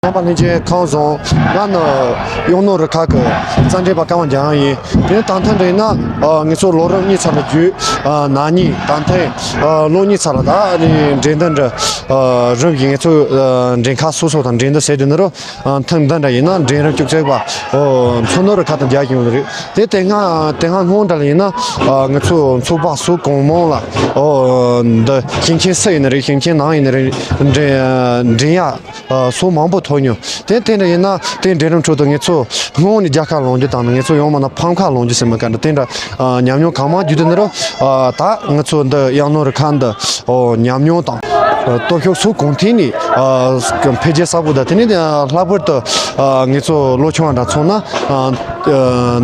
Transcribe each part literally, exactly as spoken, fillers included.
རྣམ་པ་ལྷན་རྒྱས་ཁམས་བཟང་། ང་ནི་གཡང་ནོར་རུ་ཁག་གི་རྩ་འགྲེལ་པ་ཀརྨ་འཇམ་དབྱངས་ཡིན། དེ་ནས་ད་ཐེངས་འདྲ་ཡིན་ན་ཨ་ངེད་ཚོ་ལོ་རབས་གཉིས་ཚར་ལ་བརྒྱུད། ཨ་ན་ནིང་ད་ཐེངས་ཨ་ལོ་གཉིས་ཚར་ལ་ད་ནི་འགྲན་བསྡུར་འདྲ་ཨ་རིམ་བཞིན་ངེད་ཚོ་ཨ་འགྲན་ཁག་སོ་སོ་དང་འགྲན་བསྡུར་ཟེར་དུས་ནི་རུ། ཨ་ཐེངས་འདི་འདྲ་ཡིན་ན་འགྲན་རིམ་བཅུ་གཅིག་པ་ཨོ་མཚོ་ནུབ་རུ་ཁག་དང་མཇལ་ཡོང་གི་རེད། དེ་དེ་སྔ་དེ་སྔ་སྔོན་འདྲ་ལ་ཡིན་ན་ཨ་ང་ཚོ་ཚོགས་པ་སུ་གང་མང་ལ་ཨོ་འདི་ཞིང་ཆེན་སུ་ཡིན་ན་རེད། ཞིང་ཆེན་ནང་ཡིན་ན་རེད། འགྲན་འགྲན་ཡ་ཨ་སོ་མང་པོ་ཐོབ་མྱོང་། དེ་དེ་འདྲ་ཡིན་ན་དེ་འགྲན་རིམ་ཁྲོད་དུ་ངེད་ཚོ་སྔོན་ནས་རྒྱལ་ཁ་ལོངས་རྒྱུ་དང་ནི་ངེད་ཚོ་ཡང་མིན་ན་ཕམ་ཁ་ལོངས་རྒྱུ་ཟེར་མི་ག་འདྲ་དེ་འདྲ་ཨ་ཉམས་མྱོང་གང་མང་བརྒྱུད་དེ་ནི་རུ་ཨ་ད་ང་ཚོ་འདི་གཡང་ནོར་རུ་ཁག་འདི་ཨོ་ཉམས་མྱོང་དང་ཨ་སྟོབས་ཤུགས་སུ་གང་ཐད་ནས་ཨ་འཕེལ་རྒྱས་ས་ཁུལ་དང་དེ་ནས་ལྷག་པར་དུ་ཨ་ངེད་ཚོ་ལོ་ཆུང་བ་འདྲ་ཚོ་ན་ཨ་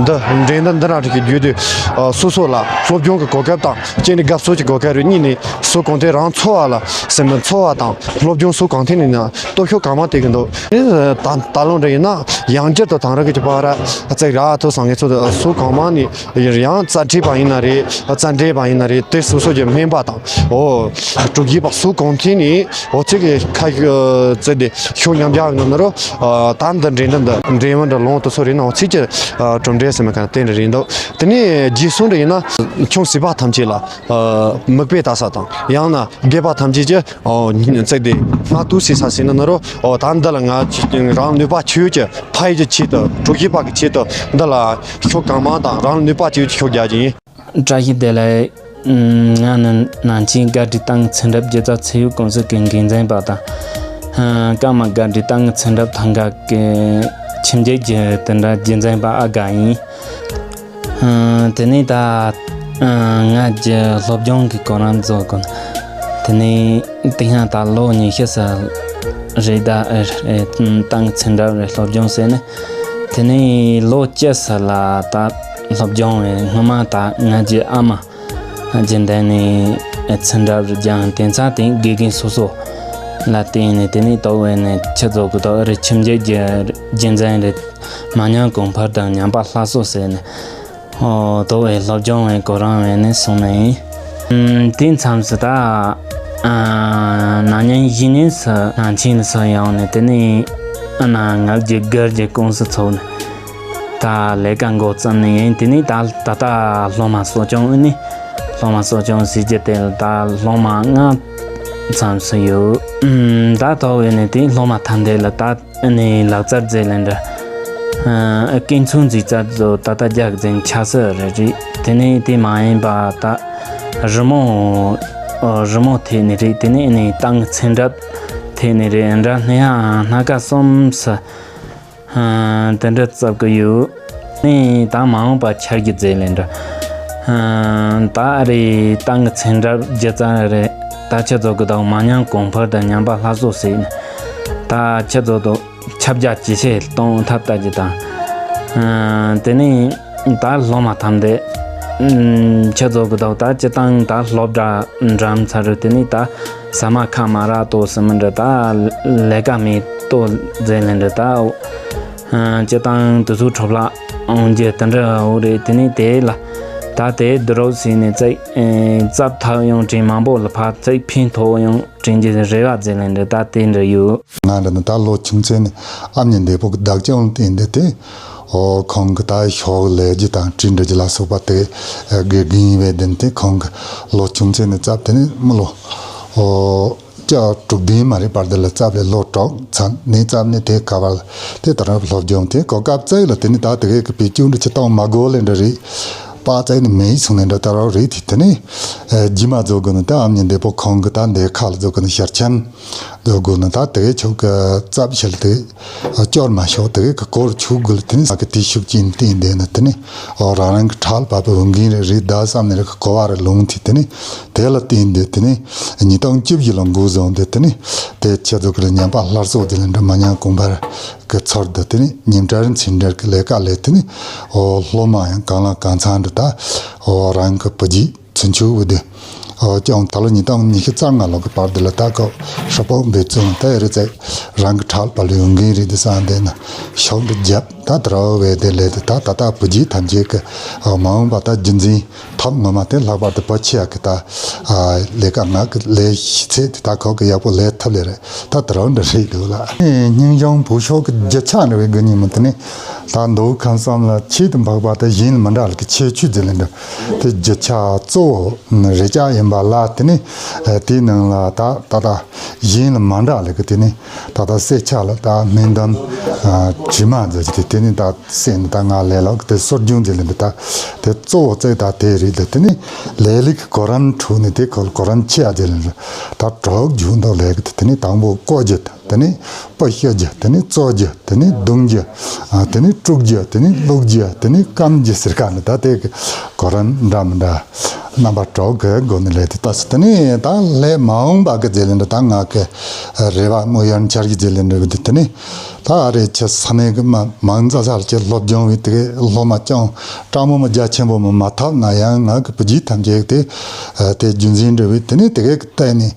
འདི་འགྲན་བསྡུར་འདི་འདྲ་རིགས་ཀྱི་བརྒྱུད་དུ་ཨ་སོ་སོ་ལ་སློབ་སྦྱོང་གི་གོ་སྐབས་དང་སྤྱི་ནས་དགའ་བསུ་གྱི་གོ་སྐབས་རེ་གཉིས་ནས་སུ་གང་ཐད་རང་འཚོ་བ་ལ་སེམས་པ་འཚོ་བ་དང་སློབ་སྦྱོང་སུ་གང་ཐད་ནས་ན་སྟོབས་ཤུགས་གང་མང་སྟེར་གི་འདུག་ཨེ་ད་ད་ལོ་འདྲ་ཡིན་ན་ཡང་བསྐྱར་དུ་དེང་རབས་ཀྱི་བར་བརྩེགས་ར་ཐོག་སང་ངེད་ཚོ་སུ་གང་མང་ནས་ཡང་རྩ་ཁྲིད་པ་ཡིན་ན་རེད། རྩ་འགྲེལ་པ་ཡིན་ན་རེད། དེ་སོ་སོ་གྱི་སྨན་པ་དང་ཨོ་དྲུག་བརྒྱུད་པ་སུ་གང་ཐད་ནས་ཨོ་ཚིག་གི་ཁ་བཙལ་ཏེ་ཤུགས་མཉམ་རྒྱག་ཡོང་ན་རོ། ད་འདི་འགྲན་བསྡུར་འདི་འགྲན་བསྡུར་འདི་ལོངས་དུ་སོ་རེད་ན་ཨོ་ཚིག་གི་གྲུབ་འབྲས་ཟེར་མི་ག་དེ་འདྲ་རེད་འདུག་དེ་ནས་རྗེས་སུ་འདྲ་ཡིན་ན་ཆུང་སྲིད་པ་ཐམས་ཅད་ལ་མིག་དཔེ་ལྟ་ས་དང་ཡང་ན་དགེ་བ་ཐམས་ཅད་ཀྱི་ཨོ་བརྩེགས་ཏེ་སྔ་དུས་སྲིད་ས་ཟིན་ན་ནི་རོ། ཨོ་ད་འདི་ལ་ང་རང་ནུས་པ་ཆོས་ཀྱི་ཕ་ཡི་ཆེད་དུ་གྲོགས་ཤིག་པ་གི་ཆེད་དུ་འདི་ལ་ཤོག་གང་མང་དང་རང་ནུས་པ་ཆོས་ཀྱི་ཤོག་རྒྱག་གི་ཡིན། བཀྲ་ཤིས་བདེ་ལེགས། ང་ནི་ནང་ཆེན་དགའ་བྲལ་ཏང་ཚན་རབ་སྒྱུ་རྩལ་ཚད་ཡོད་ཀུང་སི་གི་འགན་འཛིན་པ་དང་། ཀརྨ་དགའ་བྲལ་ཏང་ཚན་རབ་ཐང་ག་གི་ཁྱིམ་རྒྱུད་ཀྱི་དེ་འདྲ་རྒྱུན་འཛིན་པ་ཨ་དགའ་ཡིན། དེ་ནས་ད་ང་རྒྱུ་སློབ་སྦྱོང་གི་གོ་རིམ་རྫོགས་གོ་ན། དེ་ནས་དེ་སྔ་ད་ལོ་ཉི་ཤུ་ཙམ་རེད་ད། ཏང་ཚན་རབ་རེད་སློབ་སྦྱོང་ཟེར་ནས། དེ་ནས་ལོ་བཅུ་ཙམ་ལ་ད་སློབ་སྦྱོང་བས་སྔོན་མ་ད་ང་རྒྱུ་ཨ་མ་རྒྱུན་ལྡན་ནས་ཚན་རབ་རེད་ཀྱང་དེང་སང་དེང་དགེ་རྒན་སོ་སོ་ལ་བརྟེན་ནས་དེ་ནས་ད་བས་ནས་ཆུ་རྫོགས་གི་ད་རེད་ཁྱིམ་རྒྱུད་ཀྱི་རྒྱུན་འཛིན་རེད། མ་ཉམས་གོང་འཕེལ་དང་ཉམས་པ་སླར་གསོ་ཟེར་ནས། ཨོ་དོ་བའི་སློབ་སྦྱོང་བའི་གོ་རིམ་བས་ནས་སོང་ནས་ཡིན། དེའི་མཚམས་སུ་ད་ན་ནིང་གཞེས་ནིང་སུ་ནང་ཆེན་སུ་ཡོང་ནས་དེ་ནས་ཨ་ན་ང་རྒྱལ་སྒེར་གྱི་ཀུང་སི་ཚོགས་ནས་ད་ལས་ཀ་འགོ་བརྩམས་ནས་ཡིན། དེ་ནས་ད་ད་ལྟ་སློབ་མ་གསོ་སྐྱོང་ཨ་ནི་སློབ་མ་གསོ་སྐྱོང་ཟེར་རྒྱུ་དེ་ལ་ད་སློབ་མ་ལྔ་མཚམས་སུ་ཡོད། ད་དོ་བས་ནས་དེ་སློབ་མ་ཐམས་ཅད་ལ་ད། ཨ་ནི་ལག་རྩལ་རྩེད་ལེན་འདྲ། ཨ་སྐེ་ཚུན་རྩེད་རྩལ་ཚོ་ད་ལྟ་རྒྱག་འཛིན་ཆགས་སྲིད་རེད་རེད། དེ་ནས་དེ་མ་ཡིན་པ་ད་རི་མོ། ཨ་རི་མོ་ཐད་ནས་རེད། དེ་ནས་ཨ་ནི་ཏང་ཚན་རབ་ཐད་ནས་རེད། འདྲ་སྣེ་ཡང་སྣ་ཁ་གསུམ་སུ་ཨ་དེ་འདྲ་བརྩམས་གི་ཡོད། ནས་ད་མ་འོངས་པ་འཆར་གཞི་རྩེད་ལེན་འདྲ། ཨ་ད་རེད་ཏང་གི་ཚན་རབ་སྒྱུ་རྩལ་རེད། ད་ཁྱེད་ཚོ་གི་ད་མ་ཉམས་གོང་འཕེལ་དང་ཉམས་པ་སླར་གསོ་ཟེར་ནས། ད་ཁྱེད་ཚོ་དང་ཁྱབ་རྒྱ་ཇེ་ཆེ་གཏོང་ཐབས་ལྟ་རྒྱུ་དང་། ཨ་དེ་ནས་ད་སློབ་མ་ཐམས་ཅད་ཨ་ཁྱེད་ཚོ་གི་ད་ད་སྤྱི་བཏང་ད་སློབ་གྲྭ་འགྲིམས་ཚར་རེད། དེ་ནས་ད་ཟ་མ་ཁ་མ་རག་ཏོ་ཟེར་མི་འདྲ། ད་ལས་ཀ་མེད་ཏོ་རྩེད་ལེན་འདྲ། ད་ཨ་སྤྱི་བཏང་དུས་ཚོད་འཕྲོ་བརླག་འོང་རྒྱུ་དེ་འདྲ་འོ་རེད། དེ་ནས་དེ་ལ་ད་དེ་བསྡུ་རོགས་ཟེར་ནས་རྩེད་རྩེད་ཐབས་ཡང་དྲན་མང་པོ་ལ་ཕར་རྩེད་ཕན་ཐོགས་ཡང་དྲན་རྒྱུ་རེ་བ་རྩེད་ལེན་འདྲ། ད་དེ་འདྲ་ཡོད། ང་འདྲ་ནི་ད་ལོ་ཆུང་ཚེ་ནས་ཨ་མྱེས་འདས་པོ་གི་བདག་སྐྱོང་ལ་བརྟེན་ཏེ་དེ། ཨོ་ཁོང་གི་ད་ཤོག་ལས་རྒྱུ་དང་བྲིས་འབྲི་རྒྱུ་ལ་སོགས་པ་དེ་དགེ་རྒན་བས་བདེན་ཏེ་ཁོང་གི་ལོ་ཆུང་ཚེ་ནས་བཙབ་དེ་ནས་མི་ལོ་ཨོ་ཅག་དྲུག་བདུན་མ་རེད་བར་དུ་ལ་བཙབ་ལས་ལོ་དྲུག་ཚར་ནས་བཙབ་ནས་དེ་ག་བར་དེ་ད་རབ་སློབ་སྦྱོང་དེ་གོ་སྐབས་བཙལ་ལ་དེ་ནས་ད་དེ་གའི་གི་བེད་སྤྱོད་འདྲ་ཅི་བཏང་མ་དགོས་ལས་འདྲ་རེད། པ་བཙལ་ནས་མེད་སོང་ནས་འདྲ་ད་རབ་རེད། དེ་དེ་ནས་རྗེས་མ་རྫོགས་དགོས་ནས་ད་ཨ་མྱེས་འདས་པོ་ཁོང་གི་ད་འདས་ཁ་ལ་རྫོགས་དགོས་ནས་ཤར་ཆེན་རྫོགས་དགོས་ནས་ད་དེ་གའི་ཆོག་གི་བཙབ་ཤལ་དེ། སྐྱོར་མ་ཤོག་དེ་གི་སྐོར་ཆུ་གུལ་དེ་ནི་ས་གི་དེ་ཤུགས་ཀྱིས་བརྟེན་བསྡད་ན་དེ་ནི་ཨོ་རང་རང་གི་ཁྲག་ལ་བབས་པའི་འོས་འགན་རེ་རེ་ད་བསམ་ནས་རེ་གི་གོ་བ་རེ་ལོང་དེ་དེ་ནི་དེ་ལ་བརྟེན་བསྡད་དེ་ནི་ཉིས་སྟོང་བཅུ་བཞི་ལ་འགོ་བཟུང་སྟེ་དེ་ནི་དེ་ཁྱེད་ཚོ་གི་ལ་ཉམས་པ་སླར་གསོ་དེ་ལ་འདྲ་མ་ཉམས་གོང་འཕེལ་གི་ཚུལ་དུ་དེ་ནི་ཉིན་གྲལ་ཚན་གྲལ་གི་ལས་ཀ་ལས་དེ་ནི་ཨོ་སློབ་མ་ཡང་གང་ལ་གང་འཚམ་འདྲ་ད་ཨོ་རང་གི་བུ་རྒྱུད། ཚུན་ཆད་འུ་དེ། ཨོ་ཀྱང་ད་ལོ་ཉིས་སྟོང་ཉི་ཤུ་རྩ་ལྔ་ལོ་གི་བར་དུ་ལ་ད་སྐབས་ཧྲ་པོ་འབད་བརྩོན་ད་ཨེ་རེ་ཙེ་རང་གི་ཁྲག་པ་ལུས་འོས་འགན་རེད་དེ་བསམ་བསྡད་ན་ཤོག་འདི་རྒྱབ་ ད་དེ་རང་བས་དེ་ལས་དེ་ད་ད་ལྟ་བུ་རྒྱུད་ཐམས་ཅད་ཀྱི་མ་འོངས་པ་ད་རྒྱུན་འཛིན་ཐབས་ངོ་མ་དེ་ལྷག་པར་དུ་བུ་ཆེ་ཡག་གི་ད་ལས་ཀ་ང་གི་ལས་ཤེས་ཚད་དེ་ད་ཁོ་གི་ཡག་པོ་ལས་ཐུབ་ལེ་རེད། ད་དེ་རང་འདྲ་རེད་འདུག་ལ། སྙིང་གཞུང་བུ་ཤོག་གི་རྒྱུ་ཆ་འདྲ་བའི་དགུ་ཉིན་མོ་དེ་ནི་ད་མདོ་ཁམས་གསུམ་ལ་ཆོས་དང་འཕགས་པ་དང་གཞན་ལ་མི་འདྲ་ལ་གི་ཁྱད་ཆོས་དེ་ལས་འདྲ་དེ་རྒྱུ་ཆ་གཙོ་བོ་རེ་ཅག་ཡིན་པ་ལ། དེ་ནི་དེའི་ནང་ལ་ད་ད་ད་གཞན་ལ་མ་འདྲ་ལ་གི་དེ་ནི་ད་ལྟ་གསལ་ཆ་ལ་ད་སྨན་འདམ་དྲི་མ་ཟེར་གྱི་དེ་དེ་ནི་ད་གསན་ནི་ད་ང་ལས་ལོག་དེ་གསོ་སྦྱོང་ཟེར་ལེ་འདི་ད་དེ་གཙོ་བོ་བཙལ་ད་དེ་རེད། དེ་དེ་ནི་ལས་ལུགས་གོ་རིམ་དྲུག་ནི་དེ་ཁོ་ལ་གོ་རིམ་ཆེ་ཡ་ཟེར་ལེ་འདི་ད་གྲོགས་རྒྱུག་འདོགས་ལས་གི་དེ་དེ་ནི་དང་པོ་བཀོ་རྒྱུ། དེ་ནི་སྤུ་བཤུ་རྒྱུ། དེ་ནི་བཙོ་རྒྱུ། དེ་ནི་བརྡུང་རྒྱུ། དེ་ནི་དཀྲུག་རྒྱུ། དེ་ནི་བླུག་རྒྱུ། དེ་ནི་སྐམ་རྒྱུ་ཟེར་ག་ནི་ད་དེ་གི་གོ་རིམ་འདྲ་མི་འདྲ་རྣམ་པ་དྲུག་གི་སྒོ་ནས་ལས་དེ་ལྟ་སི་དེ་ནི་ད་ལས་མ་འོངས་པ་གི་རྗེས་ལེ་འདི་ད་ང་གི་རེ་བ་མོ་ཡར་འཆར་གྱི་རྗེས་ལེ་འདི་གི་དེ་ནི། ད་ཨ་རེ་ཁྱེད་ས་གནས་གི་མ་མང་ཙག་ཙག་ལ་ཁྱེད་སློབ་སྦྱོང་བའི་དེ་གའི་སློབ་མ་ཅང་སྤྲང་མོ་མ་རྒྱ་ཆེན་པོ་མ་མ་ཐོབ་ན་ཡང་ང་གི་བུ་རྒྱུད་ཐམས་ཅད་དེ་དེ་རྒྱུན་འཛིན་འདྲ་བའི་དེ་ནི་དེ་གའི་གི་ལྟ་ནི་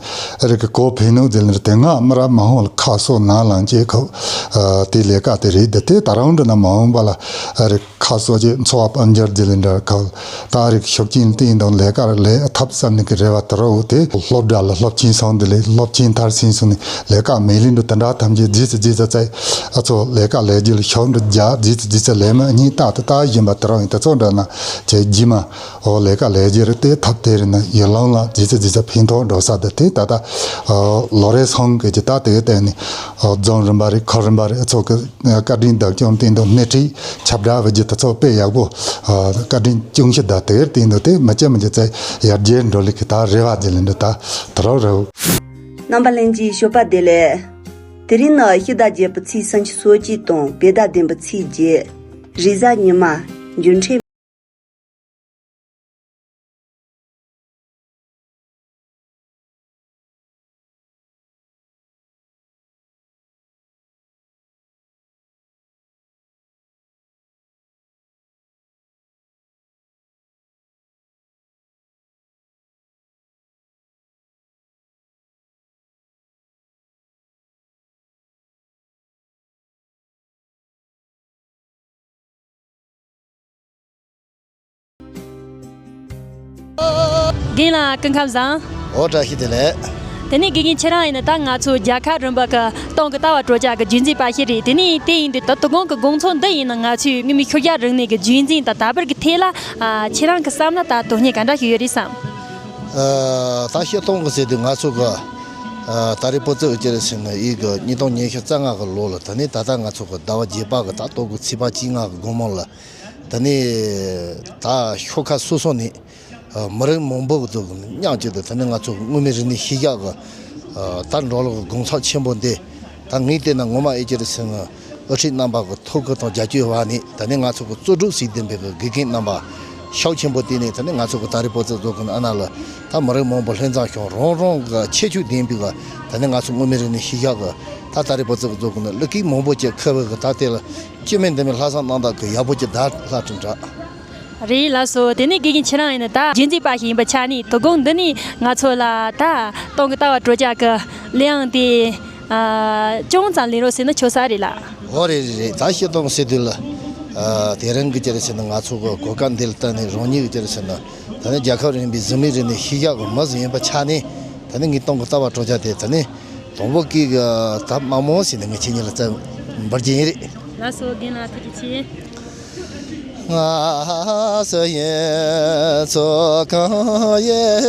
ཨ་རེ་གི་གོ་ཕན་ནོ་ཟེར་ལེ་དེ་ང་མི་རབས་མ་འོངས་ལ་ཁ་གསོ་ནང་ལངས་ཀྱི་ཁོ་དེ་ལས་ཀ་དེ་རེད། དེ་དེ་ད་རང་འདྲ་ན་མ་འོངས་པ་ལ་ཨ་རེ་ཁ་གསོ་ཅེས་འཚོ་བ་དཔལ་འབྱོར་དེ་ལས་འདྲ་ཁག་ད་རིག་ཤུགས་རྐྱེན་བསྟན་དང་ལས་ཀ་ལས་ཐབས་བསམ་ནི་གི་རེ་བ་དེ་རོ་དེ་སློབ་གྲྭ་ལ་སློབ་ཆེན་སོང་དེ་ལས་སློབ་ཆེན་མཐར་ཕྱིན་སོང་ནས་ལས་ཀ་མེད་ལིན་དུ་དེ་འདྲ་ཐམས་ཅད་རྗེས་སུ་རྗེས་སུ་བཙལ། ཨ་ཚོ་ལས་ཀ་ལས་རྒྱུ་ལ་ཤོག་འདྲི་རྒྱ་རྗེས་སུ་རྗེས་སུ་ལས་མ་གཉིས་ཏག་ཏུ་ལྟ་བཞིན་པ་དེ་རོ་ཡིན། དེ་ཚོ་འདྲ་ན་ཆེ་རྗེས་མ་འོ་ལས་ཀ་ལས་རྒྱུ་རེད། དེ་ཐབས་དེ་རེད་ན་ཡུལ་ལུང་ལ་རྗེས་སུ་རྗེས་སུ་ཕན་ཐོགས་འགྲོ་ས་དེ་དེ་ད་ལྟ་ལོ་རེ་སོང་གི་ཅི་ད་དེ་བལྟས་ནས་རྫོང་རིམ་པ་རེད། ཁོ་རིམ་པ་རེད། ཨ་ཚོ་གི་བཀའ་དྲིན་བདག་སྐྱོང་བསྟན་དང་སྣེ་ཁྲིད་ཁྱབ་བསྒྲགས་བ་རྒྱུ་དེ་ཚོ་དཔེ་ཡག་པོ། ཨ་བཀའ་དྲིན་སྐྱོང་ཤི་ད་དེར་བསྟན་དང་དེ་མ་བྱེད་མི་བྱེད་ཚེ་ཡར་རྒྱས་འགྲོ་ལི་གི་ད་རེ་བ་དེ་ལེན་འདྲ་ད་དེ་རོགས་རེད། རྣམ་པ་ལྷན་རྒྱས་ཞོགས་པ་བདེ་ལེགས། དེ་རིང་ནི་ཕྱི་ཟླ་བརྒྱད་པའི་ཚེས་སུམ་ཅུ་སོ་གཅིག་དང་བོད་ཟླ་བདུན་པའི་ཚེས་བརྒྱད། རེས་གཟའ་ཉི་མ། འགྱུར་འཕྲད། རྒན་ལགས་སྐུ་ཁམས་བཟང་། འོ་བཀྲ་ཤིས་བདེ་ལེགས། དེ་ནས་དགེ་རྒན་ཁྱེད་རང་ཡིན་ན་ད་ང་ཚོ་རྒྱལ་ཁབ་རིམ་པ་གི་ཏང་གི་ལྟ་བ་བགྲོ་གླེང་གི་རྒྱུན་འཛིན་པ་ཞིག་རེད། དེ་ནས་དེ་ཡིན་དུས་ད་དོ་དགོང་གི་དགོང་ཚོགས་འདི་ཡིན་ན་ང་ཚོའི་དངོས་མིན་ཤུགས་རྒྱག་རིག་གནས་ཀྱི་རྒྱུན་འཛིན་དང་ད་བར་གྱི་ཐད་ལ་ཨ་ཁྱེད་རང་གི་བསམ་ན་ད་དོན་སྙིང་ག་འདྲ་ཞིག་ཡོད་རེད་བསམ། ཨ་ད་སྤྱིར་བཏང་གི་ཟེར་དུས་ང་ཚོ་གི་ཨ་ད་རེས་པོ་ཙི་གི་ཅི་རེད་ཟེར་ན་ཡིག་གི་ཉིས་སྟོང་ཉི་ཤུ་རྩ་ལྔ་གི་ལོ་ལ་ད་ནི་ད་ལྟ་ང་ཚོ་གི་ཟླ་བ་བརྒྱད་པ་གི་ད་ལྟོ་གི་ཚེས་པ་བཅོ་ལྔ་གི་དགོང་མོ་ལ་ད་ནི་ད་ཤོག་ཁག་སོ་སོ་ནས། ཨ་མི་རིགས་མང་པོ་གི་ཚོགས་ཀྱི་མཉམ་གཅིག་ཏུ་ད་ནི་ང་ཚོ་དངོས་མིན་རིག་གནས་ཤུལ་བཞག་གི་ཨ་ད་འགྲོ་ལུགས་ཀྱི་དགོང་ཚོགས་ཆེན་པོ་འདི་ད་ངས་བལྟས་ན་ངོ་མ་ཨེ་ཅི་རེད་ཟེར་ན་དབུ་ཁྲིད་རྣམ་པ་གི་ཐུགས་ཁུར་དང་རྒྱབ་སྐྱོར་འོག་ནས་ད་ནི་ང་ཚོ་གི་གཙོ་སྒྲུབ་ཟིག་ལྡན་པའི་གི་དགེ་རྒན་རྣམ་པ་ཤུགས་ཆེན་པོ་བསྟེན་ནས་ད་ནི་ང་ཚོ་གི་ད་རེས་པོ་ཙི་ཚོགས་ཀྱི་ཨ་ན་ལ་ད་མི་རིགས་མང་པོ་ལྷན་འཛོམས་བྱུང་རང་རང་གི་ཁྱད་ཆོས་ལྡན་པའི་གི་ད་ནི་ང་ཚོ་དངོས་མིན་རིག་གནས་ཤུལ་བཞག་གི་ད་ད་རེས་པོ་ཙི་གི་ཚོགས་ཀྱི་ནི་གླུ་སྐད་མང་པོ་ཅིག་ཁུར་བའི་གི་ད་དེ་ལ་སྐྱོན་མེད་འདི་མིན་ལྷག་བསམ་རྣམ་དག་གི་ཡག་པོ་ཅིག་བརྡ་ལྷག་ཅིག་འདྲ། རེད་ལགས་སོ། དེ་ནས་དགེ་རྒན་ཁྱེད་རང་ཡིན་ན་ད་རྒྱུན་འཛིན་པ་ཞིག་ཡིན་པའི་ཆ་ནས་དོ་དགོང་འདི་ནས་ང་ཚོ་ལ་ད་ཏང་གི་ལྟ་བ་བགྲོ་གླེང་གི་གླེང་དེ་ཨ་ཅུང་ཙམ་ལེན་རོགས་ཟེར་ན་ཆོག་ས་རེད་ལགས། འོ་རེད་རེད་རེད། ད་སྤྱིར་བཏང་ཟེར་དུས་ལ་ཨ་དེ་རིང་གི་ཅི་རེད་ཟེར་ན་ང་ཚོ་གི་གོ་སྐབས་འདི་ལ་བལྟས་ནས་རང་ཉིད་ཀྱི་ཅི་རེད་ཟེར་ན་ད་ནི་རྒྱལ་ཁབ་རིམ་པའི་གཟུགས་མེད་རིག་གནས་ཤུལ་བཞག་གི་མི་ཟིག་ཡིན་པའི་ཆ་ནས་ད་ནི་ངས་ཏང་གི་ལྟ་བ་བགྲོ་གླེང་དེ་ད་ནི་དང་པོ་གི་ད་མ་མོ་ཟེར་ནས་ངས་ཁྱེད་གཉིས་ལ་བརྩི་འབུལ་རྒྱུ་ཡིན་རེད། ལགས་སོ། རྒན་ལགས་ཐུགས་རྗེ་ཆེ། ང་སུ་ཡིན་ཚོ་གང་ཡིན།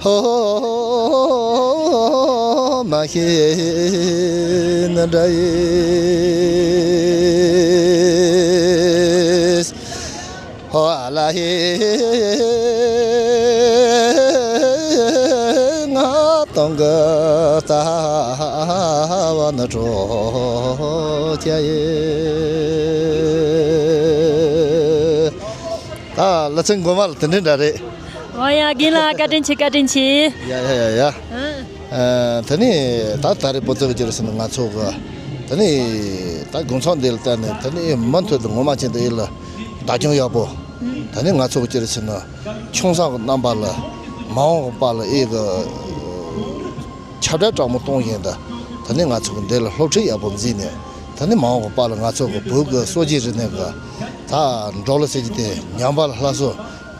ཧོ་མ་ཤེས་ན་འདྲ་ཡིན། ཧོ་ལ་ཧེ་ང་ཏང་གི་ལྟ་བ་ནི་གྲོགས་ཀྱི་ཡིན། ད་ལ་ཚན་མགོ་མ་ལ་དེ་འདྲ་འདྲ་རེད། འོ་ཡ་རྒན་ལགས་བཀའ་དྲིན་ཆེ། བཀའ་དྲིན་ཆེ། ཡ་ཡ་ཡ་ཡ། ཨ། ཨ་དེ་ནས་ད་ད་རེས་པོ་ཙི་གི་ཅི་རེད་ཟེར་ན་ང་ཚོ་གི་དེ་ནས་ད་དགོང་ཚོགས་འདི་ལ་བལྟས་ནས་དེ་ནས་མུ་མཐུད་དུ་ངོ་མ་ཅན་དུ་ཨེ་ལ་བདག་སྐྱོང་ཡག་པོ། དེ་ནས་ང་ཚོ་གི་ཅི་རེད་ཟེར་ན་ཆུང་ས་གི་རྣམ་པ་ལ་མ་འོངས་པ་ལ་ཨེ་གི་ ཁྱབ་བསྒྲགས་དྲང་མོ་གཏོང་བཞིན་དུ། ད་ནི་ང་ཚོ་གི་འདི་ལ་སློབ་ཁྲིད་ཡག་པོ་མཛད་ནས། ད་ནི་མ་འོངས་པ་ལ་ང་ཚོ་གི་བོད་ཀྱི་སྲོལ་རྒྱུན་རིག་གནས་ཀྱི་ད་འགྲོ་ལུགས་ཟེར་རྒྱུ་དེ་ཉམས་པ་ལ་སླར་གསོ་